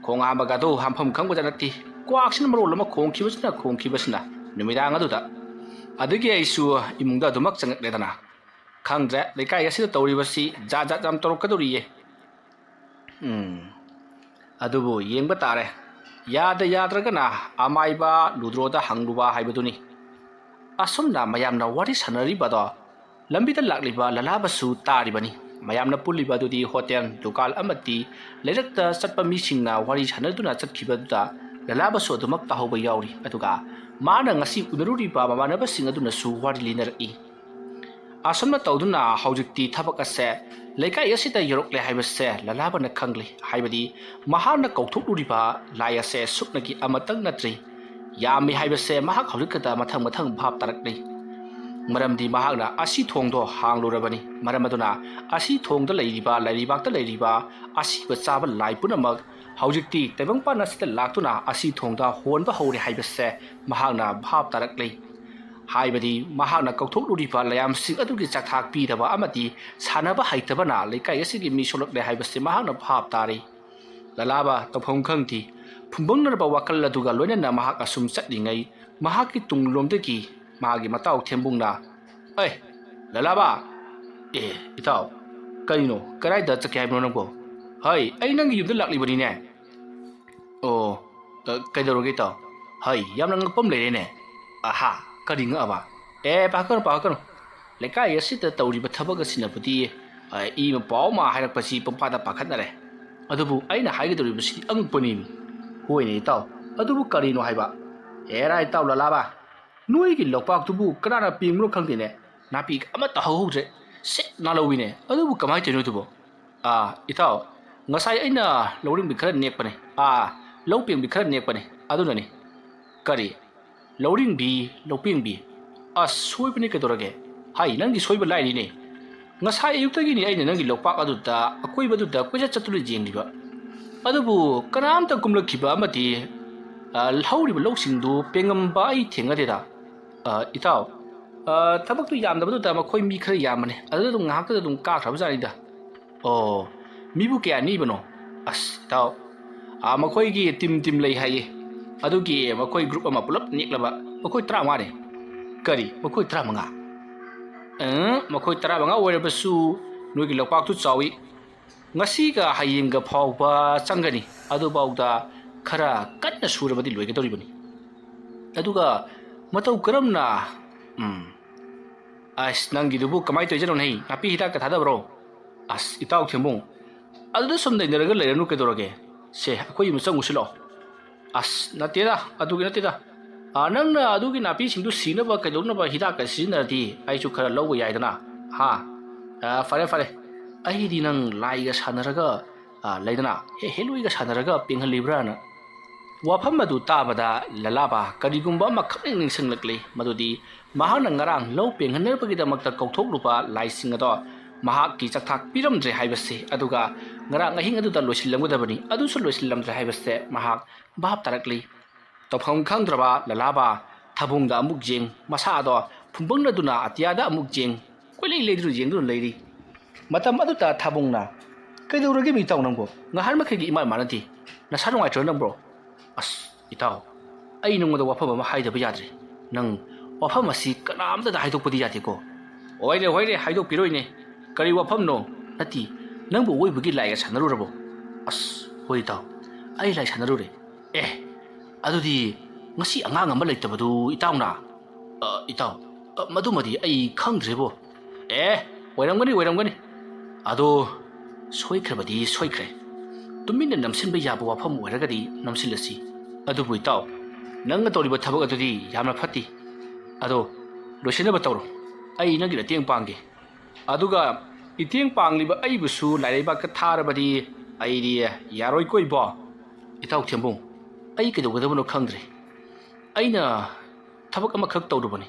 ꯈꯣꯡ ꯍꯥꯝꯕꯒꯗꯣ ꯍꯥꯝꯐꯝ ꯈꯪꯕꯖꯥꯠ ꯅꯠꯇꯦ꯫ ꯀ꯭ꯋꯥꯛꯁꯤꯅ ꯃꯔꯣꯜ ꯑꯃ ꯈꯣꯡꯈꯤꯕꯁꯤꯅ, ꯈꯣꯡꯈꯤꯕꯁꯤꯅ ꯅꯨꯃꯤꯗꯥꯡ ꯑꯗꯨꯗ꯫ ꯑꯗꯨꯒꯤ ꯑꯩꯁꯨ ꯏꯃꯨꯡꯗ ꯑꯗꯨꯃꯛ ꯆꯪꯉꯛꯂꯦꯗꯅ꯫ ꯈꯪꯗ꯭ꯔꯦ, ꯂꯩꯀꯥꯏ ꯑꯁꯤꯗ ꯇꯧꯔꯤꯕꯁꯤ ꯖꯥꯠ ꯖꯥꯠ ꯌꯥꯝ ꯇꯧꯔꯛꯀꯗꯧꯔꯤꯌꯦ꯫ ꯎꯝ, ꯑꯗꯨꯕꯨ ꯌꯦꯡꯕ ꯇꯥꯔꯦ꯫ ꯌꯥꯗ ꯌꯥꯗ꯭ꯔꯒꯅ ꯑꯃꯥꯏꯕ ꯂꯨꯗ꯭ꯔꯣꯗ ꯍꯪꯂꯨꯕ ꯍꯥꯏꯕꯗꯨꯅꯤ꯫ ꯑꯁꯨꯝꯅ ꯃꯌꯥꯝꯅ ꯋꯥꯔꯤ ꯁꯥꯟꯅꯔꯤꯕꯗꯣ ꯂꯝꯕꯤꯗ ꯂꯥꯛꯂꯤꯕ ꯂꯂꯥꯕꯁꯨ ꯇꯥꯔꯤꯕꯅꯤ꯫ ꯃꯌꯥꯝꯅ ꯄꯨꯜꯂꯤꯕ ꯑꯗꯨꯗꯤ ꯍꯣꯇꯦꯜ, ꯗꯨꯀꯥꯟ ꯑꯃꯗꯤ ꯂꯩꯔꯛꯇ ꯆꯠꯄ ꯃꯤꯁꯤꯡꯅ ꯋꯥꯔꯤ ꯁꯥꯟꯅꯗꯨꯅ ꯆꯠꯈꯤꯕꯗꯨꯗ ꯂꯂꯥꯕꯁꯨ ꯑꯗꯨꯃꯛ ꯇꯥꯍꯧꯕ ꯌꯥꯎꯔꯤ꯫ ꯑꯗꯨꯒ ꯃꯥꯅ ꯉꯁꯤ ꯎꯅꯔꯨꯔꯤꯕ ꯃꯃꯥꯟꯅꯕꯁꯤꯡ ꯑꯗꯨꯅꯁꯨ ꯋꯥꯔꯤ ꯂꯤꯅꯔꯛꯏ꯫ ꯑꯁꯨꯝꯅ ꯇꯧꯗꯨꯅ ꯍꯧꯖꯤꯛꯇꯤ ꯊꯕꯛ ꯑꯁꯦ ꯂꯩꯀꯥꯏ ꯑꯁꯤꯗ ꯌꯧꯔꯛꯂꯦ ꯍꯥꯏꯕꯁꯦ ꯂꯂꯥꯕꯅ ꯈꯪꯂꯦ꯫ ꯍꯥꯏꯕꯗꯤ ꯃꯍꯥꯛꯅ ꯀꯧꯊꯣꯛꯂꯨꯔꯤꯕ ꯂꯥꯏ ꯑꯁꯦ ꯁꯨꯞꯅꯒꯤ ꯑꯃꯇꯪ ꯅꯠꯇ꯭ꯔꯤ꯫ ꯌꯥꯝꯃꯤ ꯍꯥꯏꯕꯁꯦ ꯃꯍꯥꯛ ꯍꯧꯖꯤꯛꯈꯛꯇ ꯃꯊꯪ ꯃꯊꯪ ꯚꯥꯞ ꯇꯥꯔꯛꯂꯤ꯫ ꯃꯔꯝꯗꯤ ꯃꯍꯥꯛꯅ ꯑꯁꯤ ꯊꯣꯡꯗꯣ ꯍꯥꯡꯂꯨꯔꯕꯅꯤ꯫ ꯃꯔꯝ ꯑꯗꯨꯅ ꯑꯁꯤ ꯊꯣꯡꯗ ꯂꯩꯔꯤꯕ, ꯂꯩꯔꯤꯕꯥꯛꯇ ꯂꯩꯔꯤꯕ ꯑꯁꯤꯕ ꯆꯥꯕ ꯂꯥꯏ ꯄꯨꯝꯅꯃꯛ ꯍꯧꯖꯤꯛꯇꯤ ꯇꯥꯏꯕꯪꯄꯥꯟ ꯑꯁꯤꯗ ꯂꯥꯛꯇꯨꯅ ꯑꯁꯤ ꯊꯣꯡꯗ ꯍꯣꯟꯕ ꯍꯧꯔꯦ ꯍꯥꯏꯕꯁꯦ ꯃꯍꯥꯛꯅ ꯚꯥꯞ ꯇꯥꯔꯛꯂꯤ꯫ ꯍꯥꯏꯕꯗꯤ ꯃꯍꯥꯛꯅ ꯀꯧꯊꯣꯛꯂꯨꯔꯤꯕ ꯂꯥꯏꯌꯥꯝꯁꯤꯡ ꯑꯗꯨꯒꯤ ꯆꯥꯛꯊꯥꯛ ꯄꯤꯗꯕ ꯑꯃꯗꯤ ꯁꯥꯟꯅꯕ ꯍꯩꯇꯕꯅ ꯂꯩꯀꯥꯏ ꯑꯁꯤꯒꯤ ꯃꯤ ꯁꯣꯛꯂꯛꯂꯦ ꯍꯥꯏꯕꯁꯤ ꯃꯍꯥꯛꯅ ꯚꯥꯞ ꯇꯥꯔꯤ꯫ ꯂꯂꯥꯕ ꯇꯧꯐꯝ ꯈꯪꯗꯦ꯫ ꯐꯨꯝꯕꯪꯅꯔꯕ ꯋꯥꯈꯜ ꯑꯗꯨꯒ ꯂꯣꯏꯅꯅ ꯃꯍꯥꯛ ꯑꯁꯨꯝ ꯆꯠꯂꯤꯉꯩ, ꯃꯍꯥꯛꯀꯤ ꯇꯨꯡꯂꯣꯝꯗꯒꯤ ꯃꯥꯒꯤ ꯃꯇꯥꯎ ꯊꯦꯝꯕꯨꯡꯅ, "ꯑꯩ, ꯂꯂꯥꯕ!" "ꯑꯦ, ꯏꯇꯥꯎ, ꯀꯔꯤꯅꯣ? ꯀꯗꯥꯏꯗ ꯆꯠꯀꯦ ꯍꯥꯏꯕꯅꯣ ꯅꯪꯕꯣ?" "ꯍꯩ, ꯑꯩ ꯅꯪꯒꯤ ꯌꯨꯝꯗ ꯂꯥꯛꯂꯤꯕꯅꯤꯅꯦ꯫" "ꯑꯣ, ꯑ, ꯀꯩꯗꯧꯔꯒꯦ ꯏꯇꯥꯎ?" "ꯍꯩ, ꯌꯥꯝꯅ ꯉꯛꯄ ꯑꯃ ꯂꯩꯔꯦꯅꯦ꯫" "ꯑꯍꯥ, ꯀꯔꯤ ꯉꯛꯑꯕ?" "ꯑꯦ, ꯄꯥꯈꯠꯀꯅꯨ, ꯄꯥꯈꯠꯀꯅꯨ꯫ ꯂꯩꯀꯥꯏ ꯑꯁꯤꯗ ꯇꯧꯔꯤꯕ ꯊꯕꯛ ꯑꯁꯤꯅꯕꯨꯗꯤ, ꯑ, ꯏ ꯑꯃ ꯄꯥꯎ ꯑꯃ ꯍꯥꯏꯔꯛꯄꯁꯤ ꯄꯪꯄꯥꯗ ꯄꯥꯈꯠꯅꯔꯦ꯫ ꯑꯗꯨꯕꯨ ꯑꯩꯅ ꯍꯥꯏꯒꯗꯧꯔꯤꯕꯁꯤ ꯑꯉꯛꯄꯅꯤꯅꯤ꯫" "ꯍꯣꯏꯅꯦ ꯏꯇꯥꯎ, ꯑꯗꯨꯕꯨ ꯀꯔꯤꯅꯣ ꯍꯥꯏꯕ?" "ꯑꯦꯔꯥ ꯏꯇꯥꯎ ꯂꯂꯥꯕ, ꯅꯣꯏꯒꯤ ꯂꯣꯛꯄꯥꯛꯇꯨꯕꯨ ꯀꯅꯥꯅ ꯄꯦꯡꯕꯅꯣ ꯈꯪꯗꯦꯅꯦ, ꯅꯥꯄꯤ ꯑꯃꯠꯇ ꯍꯧꯍꯧꯗ꯭ꯔꯦ, ꯁꯤꯠ ꯅꯥꯜꯍꯧꯋꯤꯅꯦ, ꯑꯗꯨꯕꯨ ꯀꯃꯥꯏꯅ ꯇꯧꯔꯤꯅꯣ ꯑꯗꯨꯕꯣ?" "ꯑꯥ, ꯏꯇꯥꯎ, ꯉꯁꯥꯏ ꯑꯩꯅ ꯂꯧꯔꯤꯡꯕꯤ ꯈꯔ ꯅꯦꯛꯄꯅꯦ, ꯑꯥ, ꯂꯧ ꯄꯦꯡꯕꯤ ꯈꯔ ꯅꯦꯛꯄꯅꯦ, ꯑꯗꯨꯅꯅꯤ꯫" "ꯀꯔꯤ? ꯂꯧꯔꯤꯡꯕꯤ, ꯂꯧꯄꯦꯡꯕꯤ? ꯑꯁ, ꯁꯣꯏꯕꯅꯤ ꯀꯩꯗꯧꯔꯒꯦ? ꯍꯥꯏ, ꯅꯪꯒꯤ ꯁꯣꯏꯕ ꯂꯥꯏꯔꯤꯅꯦ꯫ "ꯉꯁꯥꯏ ꯑꯌꯨꯛꯇꯒꯤꯅꯤ ꯑꯩꯅ ꯅꯪꯒꯤ ꯂꯧꯄꯥꯛ ꯑꯗꯨꯗ, ꯑꯀꯣꯏꯕꯗꯨꯗ ꯀꯣꯏꯆꯠ ꯆꯠꯇꯨꯅ ꯌꯦꯡꯂꯤꯕ꯫ ꯑꯗꯨꯕꯨ ꯀꯅꯥꯝꯇ ꯀꯨꯝꯂꯛꯈꯤꯕ ꯑꯃꯗꯤ, ꯑ, ꯍꯧꯔꯤꯕ ꯂꯧꯁꯤꯡꯗꯨ ꯄꯦꯡꯉꯝꯕ ꯑꯩ ꯊꯦꯡꯅꯗꯦꯗ꯫" "ꯑ, ꯏꯇꯥꯎ, ꯑ, ꯊꯕꯛꯇꯨ ꯌꯥꯝꯗꯕꯗꯨꯗ ꯃꯈꯣꯏ ꯃꯤ ꯈꯔ ꯌꯥꯝꯕꯅꯦ, ꯑꯗꯨꯗ ꯑꯗꯨꯝ ꯉꯥꯏꯍꯥꯛꯇꯗ ꯑꯗꯨꯝ ꯀꯥꯈ꯭ꯔꯕꯖꯥꯠꯅꯤꯗ꯫" "ꯑꯣ, ꯃꯤꯕꯨ ꯀꯌꯥ ꯅꯦꯛꯏꯕꯅꯣ?" "ꯑꯁ, ꯏꯇꯥꯎ, ꯑꯥ, ꯃꯈꯣꯏꯒꯤ ꯇꯤꯝ ꯇꯤꯝ ꯂꯩ ꯍꯥꯏꯌꯦ꯫ ꯑꯗꯨꯒꯤ ꯃꯈꯣꯏ ꯒ꯭ꯔꯨꯞ ꯑꯃ ꯄꯨꯂꯞ ꯅꯦꯛꯂꯕ ꯃꯈꯣꯏ ꯇꯔꯥꯃꯉꯥꯅꯦ꯫" "ꯀꯔꯤ? ꯃꯈꯣꯏ ꯇꯔꯥꯃꯉꯥ?" "ꯑꯪ, ꯃꯈꯣꯏ ꯇꯔꯥꯃꯉꯥ ꯑꯣꯏꯔꯕꯁꯨ ꯅꯣꯏꯒꯤ ꯂꯧꯄꯥꯛꯇꯨ ꯆꯥꯎꯏ꯫ ꯉꯁꯤꯒ ꯍꯌꯦꯡꯒ ꯐꯥꯎꯕ ꯆꯪꯒꯅꯤ꯫ ꯑꯗꯨꯐꯥꯎꯗ ꯈꯔ ꯀꯟꯅ ꯁꯨꯔꯕꯗꯤ ꯂꯣꯏꯒꯗꯧꯔꯤꯕꯅꯤ꯫ ꯑꯗꯨꯒ ꯃꯇꯧ ꯀꯔꯝꯅ, ꯎꯝ, ꯑꯁ, ꯅꯪꯒꯤꯗꯨꯕꯨ ꯀꯃꯥꯏꯅ ꯇꯧꯔꯤꯖꯥꯠꯅꯣꯅꯦ? ꯅꯥꯄꯤ ꯍꯤꯗꯥꯛꯀ ꯊꯥꯗꯕ꯭ꯔꯣ?" "ꯑꯁ, ꯏꯇꯥꯎ ꯊꯦꯝꯕꯨꯡ, ꯑꯗꯨꯗ ꯁꯨꯝ ꯅꯩꯅꯔꯒ ꯂꯩꯔꯅꯨ ꯀꯩꯗꯧꯔꯒꯦ? ꯁꯦ, ꯑꯩꯈꯣꯏ ꯌꯨꯝꯗ ꯆꯪꯉꯨꯁꯤ ꯂꯥꯛꯑꯣ꯫" "ꯑꯁ, ꯅꯠꯇꯦꯗ, ꯑꯗꯨꯒꯤ ꯅꯠꯇꯦꯗ꯫ ꯑꯥ, ꯅꯪꯅ ꯑꯗꯨꯒꯤ ꯅꯥꯄꯤꯁꯤꯡꯗꯨ ꯁꯤꯅꯕ ꯀꯩꯗꯧꯅꯕ ꯍꯤꯗꯥꯛꯀ ꯁꯤꯖꯤꯟꯅꯔꯗꯤ ꯑꯩꯁꯨ ꯈꯔ ꯂꯧꯕ ꯌꯥꯏꯗꯅ, ꯍꯥ? ꯑꯥ, ꯐꯔꯦ, ꯐꯔꯦ꯫ ꯑꯩꯗꯤ ꯅꯪ ꯂꯥꯏꯒ ꯁꯥꯟꯅꯔꯒ, ꯑꯥ, ꯂꯩꯗꯅ, ꯍꯦ, ꯍꯦꯂꯣꯏꯒ ꯁꯥꯟꯅꯔꯒ ꯄꯦꯡꯍꯜꯂꯤꯕ꯭ꯔꯥꯅ꯫" ꯋꯥꯐꯝ ꯑꯗꯨ ꯇꯥꯕꯗ ꯂꯂꯥꯕꯥ ꯀꯔꯤꯒꯨꯝꯕ ꯑꯃꯈꯛ ꯅꯤꯡꯁꯤꯡꯂꯛꯂꯤ, ꯃꯗꯨꯗꯤ ꯃꯍꯥꯛꯅ ꯉꯔꯥꯡ ꯂꯧ ꯄꯦꯡꯍꯟꯅꯕꯒꯤꯗꯃꯛꯇ ꯀꯧꯊꯣꯛꯂꯨꯕ ꯂꯥꯏꯁꯤꯡ ꯑꯗꯣ ꯃꯍꯥꯛꯀꯤ ꯆꯥꯛꯊꯥꯛ ꯄꯤꯔꯝꯗ꯭ꯔꯦ ꯍꯥꯏꯕꯁꯤ, ꯑꯗꯨꯒ ꯉꯔꯥꯡ ꯑꯍꯤꯡ ꯑꯗꯨꯗ ꯂꯣꯏꯁꯤꯜꯂꯝꯒꯗꯕꯅꯤ, ꯑꯗꯨꯁꯨ ꯂꯣꯏꯁꯤꯜꯂꯝꯗ꯭ꯔꯦ ꯍꯥꯏꯕꯁꯦ ꯃꯍꯥꯛ ꯚꯥꯞ ꯇꯥꯔꯛꯂꯤ꯫ ꯇꯧꯐꯝ ꯈꯪꯗ꯭ꯔꯕ ꯂꯂꯥꯕꯥ ꯊꯥꯕꯨꯡꯗ ꯑꯃꯨꯛ ꯌꯦꯡ, ꯃꯁꯥ ꯑꯗꯣ ꯐꯨꯝꯕꯪꯅꯗꯨꯅ ꯑꯇꯤꯌꯥꯗ ꯑꯃꯨꯛ ꯌꯦꯡ, ꯀꯣꯏꯂꯩ ꯂꯩꯗꯨꯅ ꯌꯦꯡꯗꯨꯅ ꯂꯩꯔꯤ꯫ ꯃꯇꯝ ꯑꯗꯨꯗ ꯊꯥꯕꯨꯡꯅ, "ꯀꯩꯗꯧꯔꯒꯦ ꯃꯤ ꯏꯇꯥꯎ ꯅꯪꯕꯨ? ꯉꯍꯥꯟ ꯃꯈꯩꯒꯤ ꯏꯃꯥꯟ ꯃꯥꯟꯅꯗꯦ꯫ ꯅꯁꯥ ꯅꯨꯡꯉꯥꯏꯇ꯭ꯔꯣ ꯅꯪꯕ꯭ꯔꯣ?" "ꯑꯁ, ꯏꯇꯥꯎ, ꯑꯩ ꯅꯉꯣꯟꯗ ꯋꯥꯐꯝ ꯑꯃ ꯍꯥꯏꯗꯕ ꯌꯥꯗ꯭ꯔꯦ꯫ ꯅꯪ ꯋꯥꯐꯝ ꯑꯁꯤ ꯀꯅꯥꯝꯇꯗ ꯍꯥꯏꯗꯣꯛꯄꯗꯤ ꯌꯥꯗꯦꯀꯣ?" "ꯍꯣꯏꯅꯦ, ꯍꯣꯏꯅꯦ, ꯍꯥꯏꯗꯣꯛꯄꯤꯔꯣꯏꯅꯦ꯫ ꯀꯔꯤ ꯋꯥꯐꯝꯅꯣ?" "ꯅꯠꯇꯦ, ꯅꯪꯕꯨ ꯑꯋꯣꯏꯕꯒꯤ ꯂꯥꯏꯒ ꯁꯥꯟꯅꯔꯨꯔꯕꯣ?" "ꯑꯁ, ꯍꯣꯏ ꯏꯇꯥꯎ, ꯑꯩ ꯂꯥꯏ ꯁꯥꯟꯅꯔꯨꯔꯦ꯫" "ꯑꯦ, ꯑꯗꯨꯗꯤ ꯉꯁꯤ ꯑꯉꯥꯡ ꯑꯃ ꯂꯩꯇꯕꯗꯨ ꯏꯇꯥꯎꯅ?" "ꯑ, ꯏꯇꯥꯎ, ꯑ, ꯃꯗꯨꯃꯗꯤ ꯑꯩ ꯈꯪꯗ꯭ꯔꯦꯕꯣ꯫" "ꯑꯦ, ꯑꯣꯏꯔꯝꯒꯅꯤ, ꯑꯣꯏꯔꯝꯒꯅꯤ꯫ ꯑꯗꯣ ꯁꯣꯏꯈ꯭ꯔꯕꯗꯤ ꯁꯣꯏꯈ꯭ꯔꯦ꯫ ꯇꯨꯃꯤꯟꯅ ꯅꯝꯁꯤꯟꯕ ꯌꯥꯕ ꯋꯥꯐꯝ ꯑꯣꯏꯔꯒꯗꯤ ꯅꯝꯁꯤꯜꯂꯁꯤ꯫ ꯑꯗꯨꯕꯨ ꯏꯇꯥꯎ, ꯅꯪꯅ ꯇꯧꯔꯤꯕ ꯊꯕꯛ ꯑꯗꯨꯗꯤ ꯌꯥꯝꯅ ꯐꯠꯇꯦ꯫ ꯑꯗꯣ ꯂꯣꯏꯁꯤꯟꯅꯕ ꯇꯧꯔꯣ꯫ ꯑꯩ ꯅꯪꯒꯤ ꯃꯇꯦꯡ ꯄꯥꯡꯒꯦ꯫ ꯑꯗꯨꯒ ꯏꯇꯦꯡ ꯄꯥꯡꯂꯤꯕ ꯑꯩꯕꯨꯁꯨ ꯂꯥꯏꯔꯩꯕꯥꯛꯇ ꯊꯥꯔꯕꯗꯤ ꯑꯩꯗꯤ ꯌꯥꯔꯣꯏꯀꯣ ꯏꯕꯣ꯫" "ꯏꯇꯥꯎ ꯊꯦꯝꯕꯨꯡ, ꯑꯩ ꯀꯩꯗꯧꯒꯗꯕꯅꯣ ꯈꯪꯗ꯭ꯔꯦ꯫ ꯑꯩꯅ ꯊꯕꯛ ꯑꯃꯈꯛ ꯇꯧꯔꯨꯕꯅꯤ꯫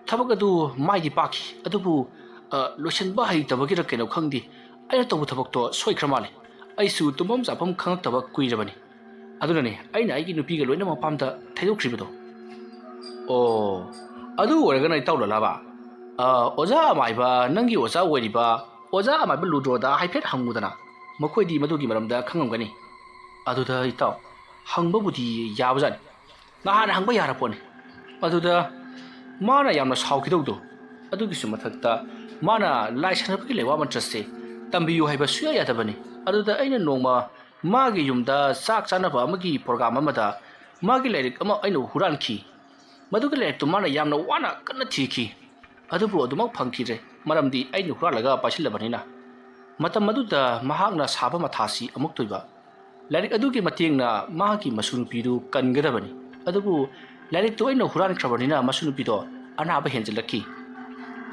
ꯊꯕꯛ ꯑꯗꯨ ꯃꯥꯏꯗꯤ ꯄꯥꯛꯈꯤ, ꯑꯗꯨꯕꯨ ꯑ, ꯂꯣꯏꯁꯤꯟꯕ ꯍꯩꯇꯕꯒꯤꯔ ꯀꯩꯅꯣ ꯈꯪꯗꯦ, ꯑꯩꯅ ꯇꯧꯕ ꯊꯕꯛꯇꯣ ꯁꯣꯏꯈ꯭ꯔ ꯃꯥꯜꯂꯦ꯫ ꯑꯩꯁꯨ ꯇꯨꯝꯐꯝ ꯆꯥꯐꯝ ꯈꯪꯉꯛꯇꯕ ꯀꯨꯏꯔꯕꯅꯤ꯫ ꯑꯗꯨꯅꯅꯦ ꯑꯩꯅ ꯑꯩꯒꯤ ꯅꯨꯄꯤꯒ ꯂꯣꯏꯅ ꯃꯄꯥꯝꯗ ꯊꯩꯗꯣꯛꯈ꯭ꯔꯤꯕꯗꯣ꯫ ꯑꯣ, ꯑꯗꯨ ꯑꯣꯏꯔꯒꯅ ꯏꯇꯥꯎ ꯂꯂꯥꯕ, ꯑ, ꯑꯣꯖꯥ ꯑꯃꯥꯏꯕ, ꯅꯪꯒꯤ ꯑꯣꯖꯥ ꯑꯣꯏꯔꯤꯕ ꯑꯣꯖꯥ ꯑꯃꯥꯏꯕ ꯂꯨꯗ꯭ꯔꯣꯗ ꯍꯥꯏꯐꯦꯠ ꯍꯪꯉꯨꯗꯅ, ꯃꯈꯣꯏꯗꯤ ꯃꯗꯨꯒꯤ ꯃꯔꯝꯗ ꯈꯪꯉꯝꯒꯅꯤ꯫ ꯑꯗꯨꯗ ꯏꯇꯥꯎ, ꯍꯪꯕꯕꯨꯗꯤ ꯌꯥꯕꯖꯥꯠꯅꯤ, ꯅꯍꯥꯟ ꯍꯪꯕ ꯌꯥꯔꯄꯣꯠꯅꯤ꯫ ꯑꯗꯨꯗ ꯃꯥꯅ ꯌꯥꯝꯅ ꯁꯥꯎꯈꯤꯗꯧꯗꯣ, ꯑꯗꯨꯒꯤꯁꯨ ꯃꯊꯛꯇ ꯃꯥꯅ ꯂꯥꯏ ꯁꯥꯟꯅꯕꯒꯤ ꯂꯩꯋꯥ ꯃꯟꯇ꯭ꯔꯁꯦ ꯇꯝꯕꯤꯌꯨ ꯍꯥꯏꯕ ꯁꯨꯡꯌꯥ ꯌꯥꯗꯕꯅꯤ꯫ ꯑꯗꯨꯗ ꯑꯩꯅ ꯅꯣꯡꯃ ꯃꯥꯒꯤ ꯌꯨꯝꯗ ꯆꯥꯛ ꯆꯥꯅꯕ ꯑꯃꯒꯤ ꯄ꯭ꯔꯣꯒ꯭ꯔꯥꯝ ꯑꯃꯗ ꯃꯥꯒꯤ ꯂꯥꯏꯔꯤꯛ ꯑꯃ ꯑꯩꯅ ꯍꯨꯔꯥꯟꯈꯤ꯫ ꯃꯗꯨꯒꯤ ꯂꯥꯏꯔꯤꯛꯇꯨ ꯃꯥꯅ ꯌꯥꯝꯅ ꯋꯥꯅ ꯀꯟꯅ ꯊꯤꯈꯤ, ꯑꯗꯨꯕꯨ ꯑꯗꯨꯃꯛ ꯐꯪꯈꯤꯗ꯭ꯔꯦ, ꯃꯔꯝꯗꯤ ꯑꯩꯅ ꯍꯨꯔꯥꯜꯂꯒ ꯄꯥꯏꯁꯤꯜꯂꯕꯅꯤꯅ꯫ ꯃꯇꯝ ꯑꯗꯨꯗ ꯃꯍꯥꯛꯅ ꯁꯥꯕ ꯃꯊꯥꯁꯤ ꯑꯃꯨꯛ ꯇꯣꯏꯕ꯫ ꯂꯥꯏꯔꯤꯛ ꯑꯗꯨꯒꯤ ꯃꯇꯦꯡꯅ ꯃꯍꯥꯛꯀꯤ ꯃꯁꯨ ꯅꯨꯄꯤꯗꯨ ꯀꯟꯒꯗꯕꯅꯤ, ꯑꯗꯨꯕꯨ ꯂꯥꯏꯔꯤꯛꯇꯨ ꯑꯩꯅ ꯍꯨꯔꯥꯟꯈ꯭ꯔꯕꯅꯤꯅ ꯃꯁꯨ ꯅꯨꯄꯤꯗꯣ ꯑꯅꯥꯕ ꯍꯦꯟꯖꯤꯜꯂꯛꯈꯤ꯫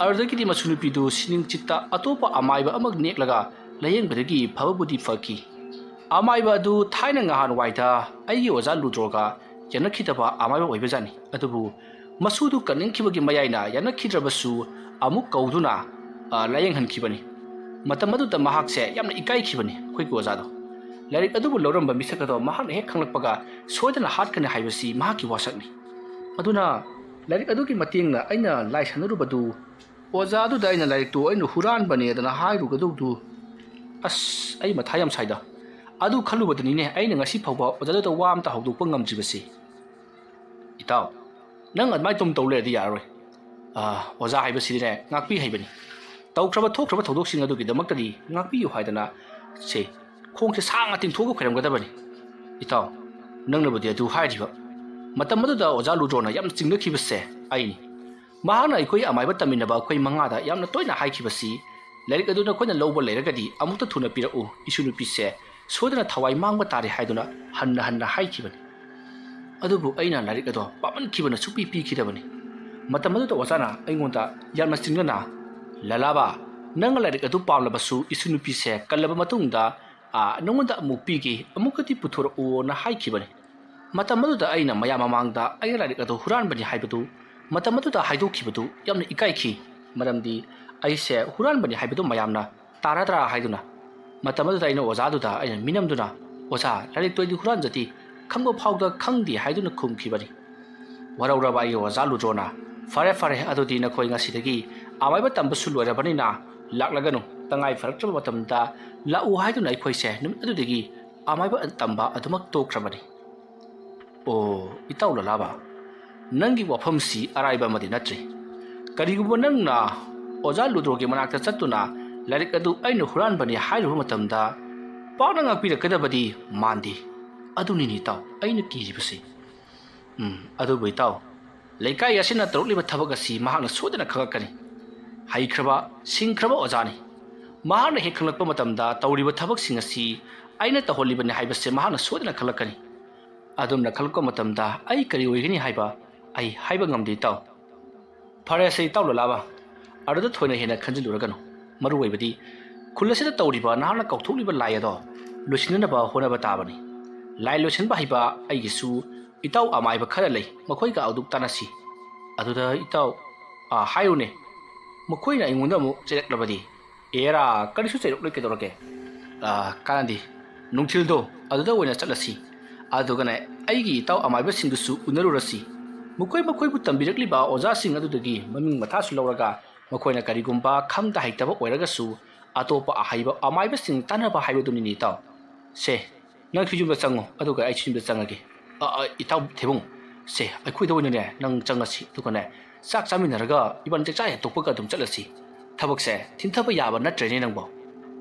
ꯑꯗꯨꯗꯒꯤꯗꯤ ꯃꯁꯨ ꯅꯨꯄꯤꯗꯨ ꯁꯤꯅꯤꯡ ꯆꯤꯠꯇ ꯑꯇꯣꯞꯄ ꯑꯃꯥꯏꯕ ꯑꯃ ꯅꯦꯛꯂꯒ ꯂꯥꯌꯦꯡꯕꯗꯒꯤ ꯐꯕꯕꯨꯗꯤ ꯐꯈꯤ꯫ ꯑꯃꯥꯏꯕ ꯑꯗꯨ ꯊꯥꯏꯅ ꯉꯍꯥꯟꯋꯥꯏꯗ ꯑꯩꯒꯤ ꯑꯣꯖꯥ ꯂꯨꯗ꯭ꯔꯣꯒ ꯌꯥꯅꯈꯤꯗꯕ ꯑꯃꯥꯏꯕ ꯑꯣꯏꯕꯖꯥꯠꯅꯤ꯫ ꯑꯗꯨꯕꯨ ꯃꯁꯨꯗꯨ ꯀꯟꯅꯤꯡꯈꯤꯕꯒꯤ ꯃꯌꯥꯏꯅ ꯌꯥꯅꯈꯤꯗ꯭ꯔꯕꯁꯨ ꯑꯃꯨꯛ ꯀꯧꯗꯨꯅ, ꯑ, ꯂꯥꯌꯦꯡꯍꯟꯈꯤꯕꯅꯤ꯫ ꯃꯇꯝ ꯑꯗꯨꯗ ꯃꯍꯥꯛꯁꯦ ꯌꯥꯝꯅ ꯏꯀꯥꯏꯈꯤꯕꯅꯤ ꯑꯩꯈꯣꯏꯒꯤ ꯑꯣꯖꯥꯗꯣ꯫ ꯂꯥꯏꯔꯤꯛ ꯑꯗꯨꯕꯨ ꯂꯧꯔꯝꯕ ꯃꯤꯁꯛ ꯑꯗꯣ ꯃꯍꯥꯛꯅ ꯍꯦꯛ ꯈꯪꯂꯛꯄꯒ ꯁꯣꯏꯗꯅ ꯍꯥꯠꯀꯅꯤ ꯍꯥꯏꯕꯁꯤ ꯃꯍꯥꯛꯀꯤ ꯋꯥꯁꯛꯅꯤ꯫ ꯑꯗꯨꯅ ꯂꯥꯏꯔꯤꯛ ꯑꯗꯨꯒꯤ ꯃꯇꯦꯡꯅ ꯑꯩꯅ ꯂꯥꯏ ꯁꯥꯟꯅꯔꯨꯕꯗꯨ, ꯑꯣꯖꯥ ꯑꯗꯨꯗ ꯑꯩꯅ ꯂꯥꯏꯔꯤꯛꯇꯨ ꯑꯩꯅ ꯍꯨꯔꯥꯟꯕꯅꯦꯗꯅ ꯍꯥꯏꯔꯨꯒꯗꯧꯗꯨ, ꯑꯁ, ꯑꯩ ꯃꯊꯥ ꯌꯥꯝ ꯁꯥꯏꯗ꯫ ꯑꯗꯨ ꯈꯜꯂꯨꯕꯗꯅꯤꯅꯦ ꯑꯩꯅ ꯉꯁꯤ ꯐꯥꯎꯕ ꯑꯣꯖꯥꯗꯨꯗ ꯋꯥ ꯑꯝꯇ ꯍꯧꯗꯣꯛꯄ ꯉꯝꯗ꯭ꯔꯤꯕꯁꯤ꯫ ꯏꯇꯥꯎ, ꯅꯪ ꯑꯗꯨꯃꯥꯏꯅ ꯇꯨꯝ ꯇꯧ ꯂꯩꯔꯗꯤ ꯌꯥꯔꯔꯣꯏ꯫ ꯑꯥ, ꯑꯣꯖꯥ ꯍꯥꯏꯕꯁꯤꯗꯤꯅꯦ, ꯉꯥꯛꯄꯤ ꯍꯩꯕꯅꯤ꯫ ꯇꯧꯈ꯭ꯔꯕ ꯊꯣꯛꯈ꯭ꯔꯕ ꯊꯧꯗꯣꯛꯁꯤꯡ ꯑꯗꯨꯒꯤꯗꯃꯛꯇꯗꯤ ꯉꯥꯛꯄꯤꯌꯨ ꯍꯥꯏꯗꯅ, ꯁꯦ, ꯈꯣꯡꯁꯦ ꯁꯥꯡꯅ ꯇꯤꯡꯊꯣꯛꯑꯒ ꯈꯣꯏꯔꯝꯒꯗꯕꯅꯤ꯫ ꯏꯇꯥꯎ, ꯅꯪꯅꯕꯨꯗꯤ ꯑꯗꯨ ꯍꯥꯏꯔꯤꯕ꯫ ꯃꯇꯝ ꯑꯗꯨꯗ ꯑꯣꯖꯥ ꯂꯨꯗ꯭ꯔꯣꯅ ꯌꯥꯝ ꯆꯤꯡꯅꯈꯤꯕꯁꯦ ꯑꯩꯅꯤ꯫ ꯃꯍꯥꯛꯅ ꯑꯩꯈꯣꯏ ꯑꯃꯥꯏꯕ ꯇꯝꯃꯤꯟꯅꯕ ꯑꯩꯈꯣꯏ ꯃꯉꯥꯗ ꯌꯥꯝꯅ ꯇꯣꯏꯅ ꯍꯥꯏꯈꯤꯕꯁꯤ, "ꯂꯥꯏꯔꯤꯛ ꯑꯗꯨ ꯅꯈꯣꯏꯅ ꯂꯧꯕ ꯂꯩꯔꯒꯗꯤ ꯑꯃꯨꯛꯇ ꯊꯨꯅ ꯄꯤꯔꯛꯎ, ꯏꯁꯨ ꯅꯨꯄꯤꯁꯦ ꯁꯣꯏꯗꯅ ꯊꯋꯥꯏ ꯃꯥꯡꯕ ꯇꯥꯔꯦ" ꯍꯥꯏꯗꯨꯅ ꯍꯟꯅ ꯍꯟꯅ ꯍꯥꯏꯈꯤꯕꯅꯤ꯫ ꯑꯗꯨꯕꯨ ꯑꯩꯅ ꯂꯥꯏꯔꯤꯛ ꯑꯗꯣ ꯄꯥꯃꯟꯈꯤꯕꯅ ꯁꯨꯛꯄꯤ ꯄꯤꯈꯤꯗꯕꯅꯤ꯫ ꯃꯇꯝ ꯑꯗꯨꯗ ꯑꯣꯖꯥꯅ ꯑꯩꯉꯣꯟꯗ ꯌꯥꯝꯅ ꯆꯤꯡꯅꯅ, "ꯂꯂꯥꯕ, ꯅꯪ ꯂꯥꯏꯔꯤꯛ ꯑꯗꯨ ꯄꯥꯝꯂꯕꯁꯨ ꯏꯁꯨ ꯅꯨꯄꯤꯁꯦ ꯀꯜꯂꯕ ꯃꯇꯨꯡꯗ, ꯑꯥ, ꯅꯉꯣꯟꯗ ꯑꯃꯨꯛ ꯄꯤꯒꯦ, ꯑꯃꯨꯛꯀꯗꯤ ꯄꯨꯊꯣꯔꯛꯎꯅ" ꯍꯥꯏꯈꯤꯕꯅꯤ꯫ ꯃꯇꯝ ꯑꯗꯨꯗ ꯑꯩꯅ ꯃꯌꯥꯝ ꯃꯃꯥꯡꯗ ꯑꯩꯅ ꯂꯥꯏꯔꯤꯛ ꯑꯗꯨ ꯍꯨꯔꯥꯟꯕꯅꯤ ꯍꯥꯏꯕꯗꯨ ꯃꯇꯝ ꯑꯗꯨꯗ ꯍꯥꯏꯗꯣꯛꯈꯤꯕꯗꯨ ꯌꯥꯝꯅ ꯏꯀꯥꯏꯈꯤ, ꯃꯔꯝꯗꯤ ꯑꯩꯁꯦ ꯍꯨꯔꯥꯟꯕꯅꯤ ꯍꯥꯏꯕꯗꯨ ꯃꯌꯥꯝꯅ ꯇꯥꯔꯗ꯭ꯔꯥ ꯍꯥꯏꯗꯨꯅ, ꯃꯇꯝ ꯑꯗꯨꯗ ꯑꯩꯅ ꯑꯣꯖꯥꯗꯨꯗ ꯑꯩꯅ ꯃꯤꯅꯝꯗꯨꯅ, "ꯑꯣꯖꯥ, ꯂꯥꯏꯔꯤꯛꯇꯣ ꯑꯩꯗꯤ ꯍꯨꯔꯥꯟꯖꯗꯦ, ꯈꯪꯕ ꯐꯥꯎꯗ ꯈꯪꯗꯦ" ꯍꯥꯏꯗꯨꯅ ꯈꯨꯝꯈꯤꯕꯅꯤ꯫ ꯋꯥꯔꯧꯔꯕ ꯑꯩꯒꯤ ꯑꯣꯖꯥ ꯂꯨꯗ꯭ꯔꯣꯅ, "ꯐꯔꯦ, ꯐꯔꯦ, ꯑꯗꯨꯗꯤ ꯅꯈꯣꯏ ꯉꯁꯤꯗꯒꯤ ꯑꯃꯥꯏꯕ ꯇꯝꯕꯁꯨ ꯂꯣꯏꯔꯕꯅꯤꯅ ꯂꯥꯛꯂꯒꯅꯨ, ꯇꯉꯥꯏ ꯐꯔꯛꯇ꯭ꯔꯕ ꯃꯇꯝꯗ ꯂꯥꯛꯎ" ꯍꯥꯏꯗꯨꯅ ꯑꯩꯈꯣꯏꯁꯦ ꯅꯨꯃꯤꯠ ꯑꯗꯨꯗꯒꯤ ꯑꯃꯥꯏꯕ ꯇꯝꯕ ꯑꯗꯨꯃꯛ ꯇꯣꯛꯈ꯭ꯔꯕꯅꯤ꯫ ꯑꯣ, ꯏꯇꯥꯎ ꯂꯂꯥꯕ, ꯅꯪꯒꯤ ꯋꯥꯐꯝꯁꯤ ꯑꯔꯥꯏꯕ ꯑꯃꯗꯤ ꯅꯠꯇ꯭ꯔꯤ꯫ ꯀꯔꯤꯒꯨꯝꯕ ꯅꯪꯅ ꯑꯣꯖꯥ ꯂꯨꯗ꯭ꯔꯣꯒꯤ ꯃꯅꯥꯛꯇ ꯆꯠꯇꯨꯅ ꯂꯥꯏꯔꯤꯛ ꯑꯗꯨ ꯑꯩꯅ ꯍꯨꯔꯥꯟꯕꯅꯤ ꯍꯥꯏꯔꯨꯕ ꯃꯇꯝꯗ ꯄꯥꯛꯅ ꯉꯥꯛꯄꯤꯔꯛꯀꯗꯕꯗꯤ ꯃꯥꯟꯗꯦ꯫ ꯑꯗꯨꯅꯤꯅꯦ ꯏꯇꯥꯎ, ꯑꯩꯅ ꯀꯤꯔꯤꯕꯁꯤ꯫ ꯎꯝ, ꯑꯗꯨꯕꯨ ꯏꯇꯥꯎ, ꯂꯩꯀꯥꯏ ꯑꯁꯤꯅ ꯇꯧꯔꯛꯂꯤꯕ ꯊꯕꯛ ꯑꯁꯤ ꯃꯍꯥꯛꯅ ꯁꯣꯏꯗꯅ ꯈꯪꯂꯛꯀꯅꯤ꯫ ꯍꯩꯈ꯭ꯔꯕ, ꯁꯤꯡꯈ꯭ꯔꯕ ꯑꯣꯖꯥꯅꯤ꯫ ꯃꯍꯥꯛꯅ ꯍꯦꯛ ꯈꯪꯂꯛꯄ ꯃꯇꯝꯗ ꯇꯧꯔꯤꯕ ꯊꯕꯛꯁꯤꯡ ꯑꯁꯤ ꯑꯩꯅ ꯇꯧꯍꯜꯂꯤꯕꯅꯤ ꯍꯥꯏꯕꯁꯦ ꯃꯍꯥꯛꯅ ꯁꯣꯏꯗꯅ ꯈꯪꯂꯛꯀꯅꯤ꯫ ꯑꯗꯨꯝꯅ ꯈꯜꯂꯛꯄ ꯃꯇꯝꯗ ꯑꯩ ꯀꯔꯤ ꯑꯣꯏꯒꯅꯤ ꯍꯥꯏꯕ ꯑꯩ ꯍꯥꯏꯕ ꯉꯝꯗꯦ, ꯏꯇꯥꯎ꯫ ꯐꯔꯦꯁꯦ, ꯏꯇꯥꯎ ꯂꯂꯥꯕ, ꯑꯗꯨꯗ ꯊꯣꯏꯅ ꯍꯦꯟꯅ ꯈꯟꯖꯤꯜꯂꯨꯔꯒꯅꯨ꯫ ꯃꯔꯨ ꯑꯣꯏꯕꯗꯤ ꯈꯨꯜ ꯑꯁꯤꯗ ꯇꯧꯔꯤꯕ ꯅꯍꯥꯛꯅ ꯀꯧꯊꯣꯛꯂꯤꯕ ꯂꯥꯏ ꯑꯗꯣ ꯂꯣꯏꯁꯤꯟꯅꯅꯕ ꯍꯣꯠꯅꯕ ꯇꯥꯕꯅꯤ꯫ ꯂꯥꯏ ꯂꯣꯏꯁꯤꯟꯕ ꯍꯩꯕ ꯑꯩꯒꯤꯁꯨ ꯏꯇꯥꯎ ꯑꯃꯥꯏꯕ ꯈꯔ ꯂꯩ, ꯃꯈꯣꯏꯒ ꯑꯗꯨꯛ ꯇꯥꯟꯅꯁꯤ꯫ ꯑꯗꯨꯗ ꯏꯇꯥꯎ, ꯑꯥ, ꯍꯥꯏꯌꯨꯅꯦ, ꯃꯈꯣꯏꯅ ꯑꯩꯉꯣꯟꯗ ꯑꯃꯨꯛ ꯆꯩꯔꯛꯂꯕꯗꯤ? ꯑꯦꯔꯥ, ꯀꯔꯤꯁꯨ ꯆꯩꯔꯛꯂꯣꯏ, ꯀꯩꯗꯧꯔꯒꯦ? ꯑꯥ, ꯀꯥꯟꯅꯗꯦ꯫ ꯅꯨꯡꯊꯤꯜꯗꯣ ꯑꯗꯨꯗ ꯑꯣꯏꯅ ꯆꯠꯂꯁꯤ꯫ ꯑꯗꯨꯒꯅꯦ, ꯑꯩꯒꯤ ꯏꯇꯥꯎ ꯑꯃꯥꯏꯕꯁꯤꯡꯗꯨꯁꯨ ꯎꯅꯔꯨꯔꯁꯤ꯫ ꯃꯈꯣꯏ ꯃꯈꯣꯏꯕꯨ ꯇꯝꯕꯤꯔꯛꯂꯤꯕ ꯑꯣꯖꯥꯁꯤꯡ ꯑꯗꯨꯗꯒꯤ ꯃꯃꯤꯡ ꯃꯊꯥꯁꯨ ꯂꯧꯔꯒ, ꯃꯈꯣꯏꯅ ꯀꯔꯤꯒꯨꯝꯕ ꯈꯪꯗ ꯍꯩꯇꯕ ꯑꯣꯏꯔꯒꯁꯨ ꯑꯇꯣꯞꯄ ꯑꯍꯩꯕ ꯑꯃꯥꯏꯕꯁꯤꯡ ꯇꯥꯟꯅꯕ ꯍꯥꯏꯕꯗꯨꯅꯤꯅꯦ, ꯏꯇꯥꯎ꯫ ꯁꯦ, ꯅꯪꯁꯨ ꯌꯨꯝꯗ ꯆꯪꯉꯣ, ꯑꯗꯨꯒ ꯑꯩꯁꯨ ꯌꯨꯝꯗ ꯆꯪꯉꯒꯦ꯫ ꯑ, ꯑ, ꯏꯇꯥꯎ ꯊꯦꯕꯨꯡ, ꯁꯦ, ꯑꯩꯈꯣꯏꯗ ꯑꯣꯏꯅꯅꯦ ꯅꯪ ꯆꯪꯉꯁꯤ, ꯑꯗꯨꯒꯅꯦ ꯆꯥꯛ ꯆꯥꯃꯤꯟꯅꯔꯒ ꯏꯕꯥꯅꯤ ꯆꯥꯛꯆꯥ ꯍꯦꯛ ꯇꯣꯛꯄꯒ ꯑꯗꯨꯝ ꯆꯠꯂꯁꯤ꯫ ꯊꯕꯛꯁꯦ ꯊꯤꯟꯊꯕ ꯌꯥꯕ ꯅꯠꯇ꯭ꯔꯦꯅꯦ ꯅꯪꯕꯣ꯫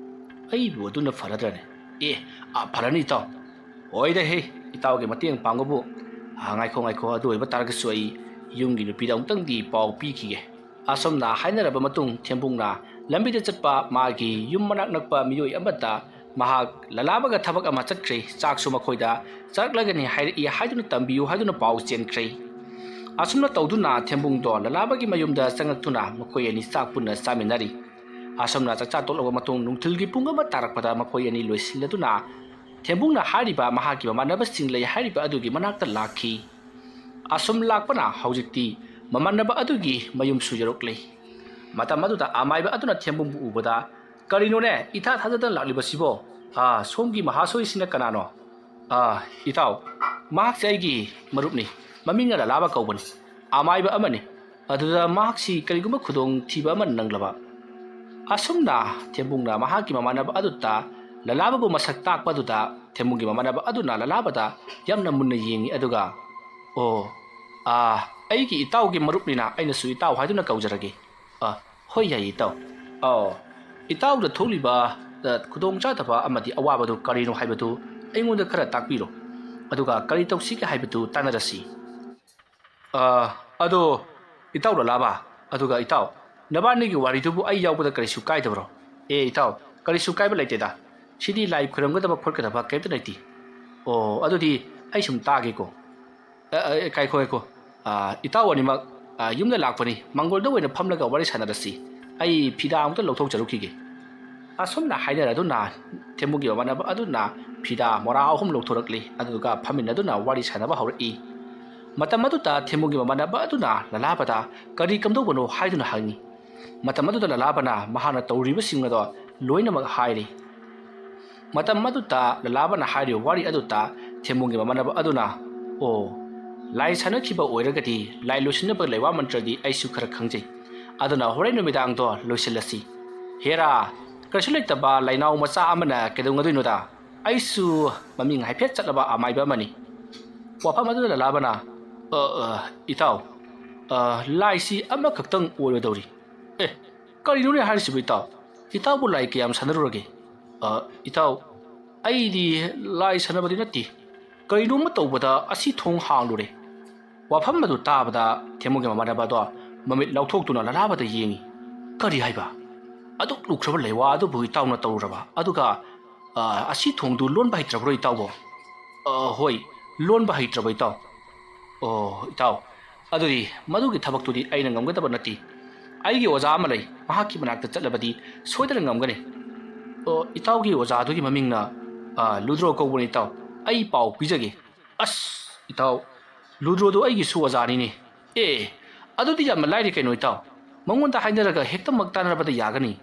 ꯑꯩꯕꯨ ꯑꯗꯨꯅ ꯐꯔꯗ꯭ꯔꯅꯦ? ꯑꯦ, ꯑ, ꯐꯔꯅꯤ ꯏꯇꯥꯎ꯫ ꯍꯣꯏꯗ ꯍꯦ, ꯏꯇꯥꯎꯒꯤ ꯃꯇꯦꯡ ꯄꯥꯡꯕꯕꯨ꯫ ꯑ, ꯉꯥꯏꯈꯣ, ꯉꯥꯏꯈꯣ, ꯑꯗꯨ ꯑꯣꯏꯕ ꯇꯥꯔꯒꯁꯨ ꯑꯩ ꯌꯨꯝꯒꯤ ꯅꯨꯄꯤꯗ ꯑꯃꯨꯛꯇꯪꯗꯤ ꯄꯥꯎ ꯄꯤꯈꯤꯒꯦ꯫ ꯑꯁꯨꯝꯅ ꯍꯥꯏꯅꯔꯕ ꯃꯇꯨꯡ ꯊꯦꯝꯕꯨꯡꯅ ꯂꯝꯕꯤꯗ ꯆꯠꯄ ꯃꯥꯒꯤ ꯌꯨꯝ ꯃꯅꯥꯛ ꯅꯛꯄ ꯃꯤꯑꯣꯏ ꯑꯃꯗ ꯃꯍꯥꯛ ꯂꯂꯥꯕꯒ ꯊꯕꯛ ꯑꯃ ꯆꯠꯈ꯭ꯔꯦ, ꯆꯥꯛꯁꯨ ꯃꯈꯣꯏꯗ ꯆꯥꯔꯛꯂꯒꯅꯤ ꯍꯥꯏꯔꯛꯏ ꯍꯥꯏꯗꯨꯅ ꯇꯝꯕꯤꯌꯨ ꯍꯥꯏꯗꯨꯅ ꯄꯥꯎ ꯆꯦꯟꯈ꯭ꯔꯦ꯫ ꯑꯁꯨꯝꯅ ꯇꯧꯗꯨꯅ ꯊꯦꯝꯕꯨꯡꯗꯣ ꯂꯂꯥꯕꯒꯤ ꯃꯌꯨꯝꯗ ꯆꯪꯂꯛꯇꯨꯅ ꯃꯈꯣꯏ ꯑꯅꯤ ꯆꯥꯛ ꯄꯨꯟꯅ ꯆꯥꯃꯤꯟꯅꯔꯤ꯫ ꯑꯁꯨꯝꯅ ꯆꯥꯛꯆꯥ ꯇꯣꯛꯂꯕ ꯃꯇꯨꯡ ꯅꯨꯡꯊꯤꯜꯒꯤ ꯄꯨꯡ ꯑꯃ ꯇꯥꯔꯛꯄꯗ ꯃꯈꯣꯏ ꯑꯅꯤ ꯂꯣꯏꯁꯤꯜꯂꯗꯨꯅ ꯊꯦꯝꯕꯨꯡꯅ ꯍꯥꯏꯔꯤꯕ ꯃꯍꯥꯛꯀꯤ ꯃꯃꯥꯟꯅꯕꯁꯤꯡ ꯂꯩ ꯍꯥꯏꯔꯤꯕ ꯑꯗꯨꯒꯤ ꯃꯅꯥꯛꯇ ꯂꯥꯛꯈꯤ꯫ ꯑꯁꯨꯝ ꯂꯥꯛꯄꯅ ꯍꯧꯖꯤꯛꯇꯤ ꯃꯃꯥꯟꯅꯕ ꯑꯗꯨꯒꯤ ꯃꯌꯨꯝꯁꯨ ꯌꯧꯔꯛꯂꯦ꯫ ꯃꯇꯝ ꯑꯗꯨꯗ ꯑꯃꯥꯏꯕ ꯑꯗꯨꯅ ꯊꯦꯝꯕꯨꯡꯕꯨ ꯎꯕꯗ, "ꯀꯔꯤꯅꯣꯅꯦ ꯏꯊꯥ ꯊꯥꯖꯗꯅ ꯂꯥꯛꯂꯤꯕꯁꯤꯕꯣ? ꯑꯥ, ꯁꯣꯝꯒꯤ ꯃꯍꯥꯁꯣꯏꯁꯤꯅ ꯀꯅꯥꯅꯣ?" "ꯑꯥ, ꯏꯇꯥꯎ, ꯃꯍꯥꯛꯁꯦ ꯑꯩꯒꯤ ꯃꯔꯨꯞꯅꯤ꯫ ꯃꯃꯤꯡꯅ ꯂꯂꯥꯕ ꯀꯧꯕꯅꯤ꯫ ꯑꯃꯥꯏꯕ ꯑꯃꯅꯤ꯫ ꯑꯗꯨꯗ ꯃꯍꯥꯛꯁꯤ ꯀꯔꯤꯒꯨꯝꯕ ꯈꯨꯗꯣꯡ ꯊꯤꯕ ꯑꯃ ꯅꯪꯂꯕ?" ꯑꯁꯨꯝꯅ ꯊꯦꯝꯕꯨꯡꯅ ꯃꯍꯥꯛꯀꯤ ꯃꯃꯥꯟꯅꯕ ꯑꯗꯨꯗ ꯂꯂꯥꯕꯕꯨ ꯃꯁꯛ ꯇꯥꯛꯄ ꯑꯗꯨꯗ ꯊꯦꯝꯕꯨꯡꯒꯤ ꯃꯃꯥꯟꯅꯕ ꯑꯗꯨꯅ ꯂꯂꯥꯕꯗ ꯌꯥꯝꯅ ꯃꯨꯟꯅ ꯌꯦꯡꯉꯤ꯫ ꯑꯗꯨꯒ, "ꯑꯣ, ꯑꯥ, ꯑꯩꯒꯤ ꯏꯇꯥꯎꯒꯤ ꯃꯔꯨꯞꯅꯤꯅ ꯑꯩꯅꯁꯨ ꯏꯇꯥꯎ ꯍꯥꯏꯗꯨꯅ ꯀꯧꯖꯔꯒꯦ꯫ ꯑ, ꯍꯣꯏ, ꯌꯥꯏ ꯏꯇꯥꯎ꯫ ꯑꯣ, ꯏꯇꯥꯎꯗ ꯊꯣꯛꯂꯤꯕ, ꯑ, ꯈꯨꯗꯣꯡꯆꯥꯗꯕ ꯑꯃꯗꯤ ꯑꯋꯥꯕꯗꯨ ꯀꯔꯤꯅꯣ ꯍꯥꯏꯕꯗꯨ ꯑꯩꯉꯣꯟꯗ ꯈꯔ ꯇꯥꯛꯄꯤꯔꯣ꯫ ꯑꯗꯨꯒ ꯀꯔꯤ ꯇꯧꯁꯤꯒꯦ ꯍꯥꯏꯕꯗꯨ ꯇꯥꯟꯅꯔꯁꯤ꯫" "ꯑ, ꯑꯗꯣ ꯏꯇꯥꯎ ꯂꯂꯥꯕ, ꯑꯗꯨꯒ ꯏꯇꯥꯎ, ꯅꯕꯥꯅꯤꯒꯤ ꯋꯥꯔꯤꯗꯨꯕꯨ ꯑꯩ ꯌꯥꯎꯕꯗ ꯀꯔꯤꯁꯨ ꯀꯥꯏꯗꯕ꯭ꯔꯣ?" "ꯑꯦ ꯏꯇꯥꯎ, ꯀꯔꯤꯁꯨ ꯀꯥꯏꯕ ꯂꯩꯇꯦꯗ꯫ ꯁꯤꯗꯤ ꯂꯥꯏ ꯈꯨꯔꯨꯝꯒꯗꯕ ꯈꯣꯠꯀꯗꯕ ꯀꯔꯤꯝꯇ ꯂꯩꯇꯦ꯫ ꯑꯣ, ꯑꯗꯨꯗꯤ ꯑꯩ ꯁꯨꯝ ꯇꯥꯒꯦꯀꯣ꯫ ꯑ, ꯑ, ꯉꯥꯏꯈꯣ, ꯉꯥꯏꯈꯣ꯫ ꯑ, ꯏꯇꯥꯎ ꯑꯅꯤꯃꯛ, ꯑ, ꯌꯨꯝꯗ ꯂꯥꯛꯄꯅꯤ꯫ ꯃꯥꯡꯒꯣꯜꯗ ꯑꯣꯏꯅ ꯐꯝꯂꯒ ꯋꯥꯔꯤ ꯁꯥꯟꯅꯔꯁꯤ꯫ ꯑꯩ ꯐꯤꯗꯥ ꯑꯃꯨꯛꯇ ꯂꯧꯊꯣꯛꯆꯔꯨꯈꯤꯒꯦ꯫" ꯑꯁꯨꯝꯅ ꯍꯥꯏꯅꯔꯗꯨꯅ ꯊꯦꯝꯕꯨꯡꯒꯤ ꯃꯃꯥꯟꯅꯕ ꯑꯗꯨꯅ ꯐꯤꯗꯥ ꯃꯣꯔꯥ ꯑꯍꯨꯝ ꯂꯧꯊꯣꯔꯛꯂꯤ꯫ ꯑꯗꯨꯗꯨꯒ ꯐꯝꯃꯤꯟꯅꯗꯨꯅ ꯋꯥꯔꯤ ꯁꯥꯟꯅꯕ ꯍꯧꯔꯛꯏ꯫ ꯃꯇꯝ ꯑꯗꯨꯗ ꯊꯦꯝꯕꯨꯡꯒꯤ ꯃꯃꯥꯟꯅꯕ ꯑꯗꯨꯅ ꯂꯂꯥꯕꯗ ꯀꯔꯤ ꯀꯝꯗꯧꯕꯅꯣ ꯍꯥꯏꯗꯨꯅ ꯍꯪꯉꯤ꯫ ꯃꯇꯝ ꯑꯗꯨꯗ ꯂꯂꯥꯕꯅ ꯃꯍꯥꯛꯅ ꯇꯧꯔꯤꯕꯁꯤꯡ ꯑꯗꯣ ꯂꯣꯏꯅꯃꯛ ꯍꯥꯏꯔꯤ꯫ ꯃꯇꯝ ꯑꯗꯨꯗ ꯂꯂꯥꯕꯅ ꯍꯥꯏꯔꯤꯕ ꯋꯥꯔꯤ ꯑꯗꯨꯗ ꯊꯦꯝꯕꯨꯡꯒꯤ ꯃꯃꯥꯟꯅꯕ ꯑꯗꯨꯅ, "ꯑꯣ, ꯂꯥꯏ ꯁꯥꯟꯅꯈꯤꯕ ꯑꯣꯏꯔꯒꯗꯤ ꯂꯥꯏ ꯂꯣꯏꯁꯤꯟꯅꯕ ꯂꯩꯋꯥ ꯃꯟꯇ꯭ꯔꯗꯤ ꯑꯩꯁꯨ ꯈꯔ ꯈꯪꯖꯩ꯫ ꯑꯗꯨꯅ ꯍꯣꯔꯦꯟ ꯅꯨꯃꯤꯗꯥꯡꯗꯣ ꯂꯣꯏꯁꯤꯜꯂꯁꯤ꯫" "ꯍꯦꯔꯥ, ꯀꯩꯁꯨ ꯂꯩꯇꯕ ꯂꯥꯏꯅꯥꯎ ꯃꯆꯥ ꯑꯃꯅ ꯀꯩꯗꯧꯅꯗꯣꯏꯅꯣꯗ? ꯑꯩꯁꯨ ꯃꯃꯤꯡ ꯍꯥꯏꯐꯦꯠ ꯆꯠꯂꯕ ꯑꯃꯥꯏꯕ ꯑꯃꯅꯤ꯫" ꯋꯥꯐꯝ ꯑꯗꯨꯗ ꯂꯂꯥꯕꯅ, "ꯑ, ꯑ, ꯏꯇꯥꯎ, ꯑ, ꯂꯥꯏꯁꯤ ꯑꯃꯈꯛꯇꯪ ꯑꯣꯏꯔꯗꯧꯔꯤ꯫" "ꯑꯦ, ꯀꯔꯤꯅꯣꯅꯦ ꯍꯥꯏꯔꯤꯁꯤꯕꯨ ꯏꯇꯥꯎ? ꯏꯇꯥꯎꯕꯨ ꯂꯥꯏ ꯀꯌꯥꯝ ꯁꯥꯟꯅꯔꯨꯔꯒꯦ?" "ꯑ, ꯏꯇꯥꯎ, ꯑꯩꯗꯤ ꯂꯥꯏ ꯁꯥꯟꯅꯕꯗꯤ ꯅꯠꯇꯦ꯫ ꯀꯔꯤꯅꯣꯝꯃ ꯇꯧꯕꯗ ꯑꯁꯤ ꯊꯣꯡ ꯍꯥꯡꯂꯨꯔꯦ꯫" ꯋꯥꯐꯝ ꯑꯗꯨ ꯇꯥꯕꯗ ꯊꯦꯝꯕꯨꯡꯒꯤ ꯃꯃꯥꯟꯅꯕ ꯑꯗꯣ ꯃꯃꯤꯠ ꯂꯥꯎꯊꯣꯛꯇꯨꯅ ꯂꯂꯥꯕꯗ ꯌꯦꯡꯉꯤ꯫ "ꯀꯔꯤ ꯍꯥꯏꯕ? ꯑꯗꯨꯛ ꯂꯨꯈ꯭ꯔꯕ ꯂꯩꯋꯥ ꯑꯗꯨꯕꯨ ꯏꯇꯥꯎꯅ ꯇꯧꯔꯨꯔꯕ? ꯑꯗꯨꯒ, ꯑ, ꯑꯁꯤ ꯊꯣꯡꯗꯨ ꯂꯣꯟꯕ ꯍꯩꯇ꯭ꯔꯕ꯭ꯔꯣ ꯏꯇꯥꯎꯕꯣ?" "ꯑ, ꯍꯣꯏ, ꯂꯣꯟꯕ ꯍꯩꯇ꯭ꯔꯕ ꯏꯇꯥꯎ꯫" "ꯑꯣ, ꯏꯇꯥꯎ, ꯑꯗꯨꯗꯤ ꯃꯗꯨꯒꯤ ꯊꯕꯛꯇꯨꯗꯤ ꯑꯩꯅ ꯉꯝꯒꯗꯕ ꯅꯠꯇꯦ꯫ ꯑꯩꯒꯤ ꯑꯣꯖꯥ ꯑꯃ ꯂꯩ, ꯃꯍꯥꯛꯀꯤ ꯃꯅꯥꯛꯇ ꯆꯠꯂꯕꯗꯤ ꯁꯣꯏꯗꯅ ꯉꯝꯒꯅꯤ꯫" "ꯑꯣ, ꯏꯇꯥꯎꯒꯤ ꯑꯣꯖꯥꯗꯨꯒꯤ ꯃꯃꯤꯡꯅ, ꯑ, ꯂꯨꯗ꯭ꯔꯣ ꯀꯧꯕꯅꯤ ꯏꯇꯥꯎ꯫ ꯑꯩ ꯄꯥꯎ ꯄꯤꯖꯒꯦ꯫" "ꯑꯁ, ꯏꯇꯥꯎ, ꯂꯨꯗ꯭ꯔꯣꯗꯣ ꯑꯩꯒꯤꯁꯨ ꯑꯣꯖꯥꯅꯤꯅꯦ꯫ ꯑꯦ, ꯑꯗꯨꯗꯤ ꯌꯥꯝꯅ ꯂꯥꯏꯔꯦ ꯀꯩꯅꯣ ꯏꯇꯥꯎ꯫ ꯃꯉꯣꯟꯗ ꯍꯥꯏꯅꯔꯒ ꯍꯦꯛꯇꯃꯛ ꯇꯥꯟꯅꯔꯕꯗ ꯌꯥꯒꯅꯤ꯫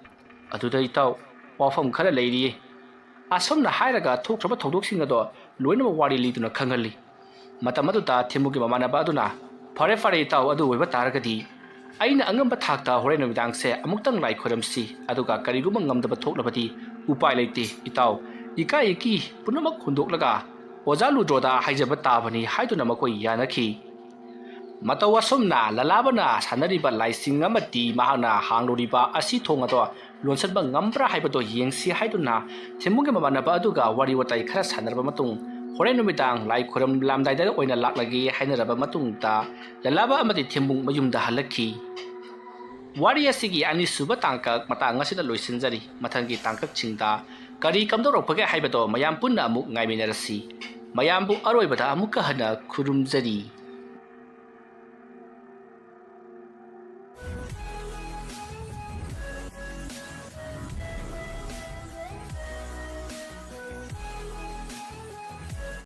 ꯑꯗꯨꯗ ꯏꯇꯥꯎ, ꯋꯥꯐꯝ ꯈꯔ ꯂꯩꯔꯤꯌꯦ꯫ ꯑꯁꯨꯝꯅ ꯍꯥꯏꯔꯒ ꯊꯣꯛꯈ꯭ꯔꯕ ꯊꯧꯗꯣꯛꯁꯤꯡ ꯑꯗꯣ ꯂꯣꯏꯅꯃꯛ ꯋꯥꯔꯤ ꯂꯤꯗꯨꯅ ꯈꯪꯍꯜꯂꯤ꯫ ꯃꯇꯝ ꯑꯗꯨꯗ ꯊꯦꯝꯕꯨꯡꯒꯤ ꯃꯃꯥꯟꯅꯕ ꯑꯗꯨꯅ, "ꯐꯔꯦ ꯐꯔꯦ ꯏꯇꯥꯎ, ꯑꯗꯨ ꯑꯣꯏꯕ ꯇꯥꯔꯒꯗꯤ ꯑꯩꯅ ꯑꯉꯝꯕ ꯊꯥꯛꯇ ꯍꯣꯔꯦꯟ ꯅꯨꯃꯤꯗꯥꯡꯁꯦ ꯑꯃꯨꯛꯇꯪ ꯂꯥꯏ ꯈꯣꯏꯔꯝꯁꯤ, ꯑꯗꯨꯒ ꯀꯔꯤꯒꯨꯝꯕ ꯉꯝꯗꯕ ꯊꯣꯛꯂꯕꯗꯤ ꯎꯄꯥꯏ ꯂꯩꯇꯦ ꯏꯇꯥꯎ, ꯏꯀꯥꯏ ꯏꯀꯤ ꯄꯨꯝꯅꯃꯛ ꯍꯨꯟꯗꯣꯛꯂꯒ ꯑꯣꯖꯥ ꯂꯨꯗ꯭ꯔꯣꯗ ꯍꯥꯏꯖꯕ ꯇꯥꯕꯅꯤ" ꯍꯥꯏꯗꯨꯅ ꯃꯈꯣꯏ ꯌꯥꯅꯈꯤ꯫ ꯃꯇꯧ ꯑꯁꯨꯝꯅ ꯂꯂꯥꯕꯅ ꯁꯥꯟꯅꯔꯤꯕ ꯂꯥꯏꯁꯤꯡ ꯑꯃꯗꯤ ꯃꯍꯥꯛꯅ ꯍꯥꯡꯂꯨꯔꯤꯕ ꯑꯁꯤ ꯊꯣꯡ ꯑꯗꯣ ꯂꯣꯟꯁꯤꯟꯕ ꯉꯝꯕ꯭ꯔꯥ ꯍꯥꯏꯕꯗꯣ ꯌꯦꯡꯁꯤ ꯍꯥꯏꯗꯨꯅ ꯊꯦꯝꯕꯨꯡꯒꯤ ꯃꯃꯥꯟꯅꯕ ꯑꯗꯨꯒ ꯋꯥꯔꯤ ꯋꯥꯇꯥꯏ ꯈꯔ ꯁꯥꯟꯅꯔꯕ ꯃꯇꯨꯡ, ꯍꯣꯔꯦꯟ ꯅꯨꯃꯤꯗꯥꯡ ꯂꯥꯏ ꯈꯨꯔꯨꯝꯂꯝꯗꯥꯏꯗ ꯑꯣꯏꯅ ꯂꯥꯛꯂꯒꯦ ꯍꯥꯏꯅꯔꯕ ꯃꯇꯨꯡꯗ, ꯂꯂꯥꯕ ꯑꯃꯗꯤ ꯊꯦꯝꯕꯨꯡ ꯃꯌꯨꯝꯗ ꯍꯜꯂꯛꯈꯤ꯫ ꯋꯥꯔꯤ ꯑꯁꯤꯒꯤ ꯑꯅꯤꯁꯨꯕ ꯇꯥꯡꯀꯛ ꯃꯇꯥꯡ ꯑꯁꯤꯗ ꯂꯣꯏꯁꯤꯟꯖꯔꯤ꯫ ꯃꯊꯪꯒꯤ ꯇꯥꯡꯀꯛꯁꯤꯡꯗ ꯀꯔꯤ ꯀꯝꯗꯧꯔꯛꯄꯒꯦ ꯍꯥꯏꯕꯗꯣ ꯃꯌꯥꯝ ꯄꯨꯟꯅ ꯑꯃꯨꯛ ꯉꯥꯏꯃꯤꯟꯅꯔꯁꯤ꯫ ꯃꯌꯥꯝꯕꯨ ꯑꯔꯣꯏꯕꯗ ꯑꯃꯨꯛꯀ ꯍꯟꯅ ꯈꯨꯔꯨꯝꯖꯔꯤ꯫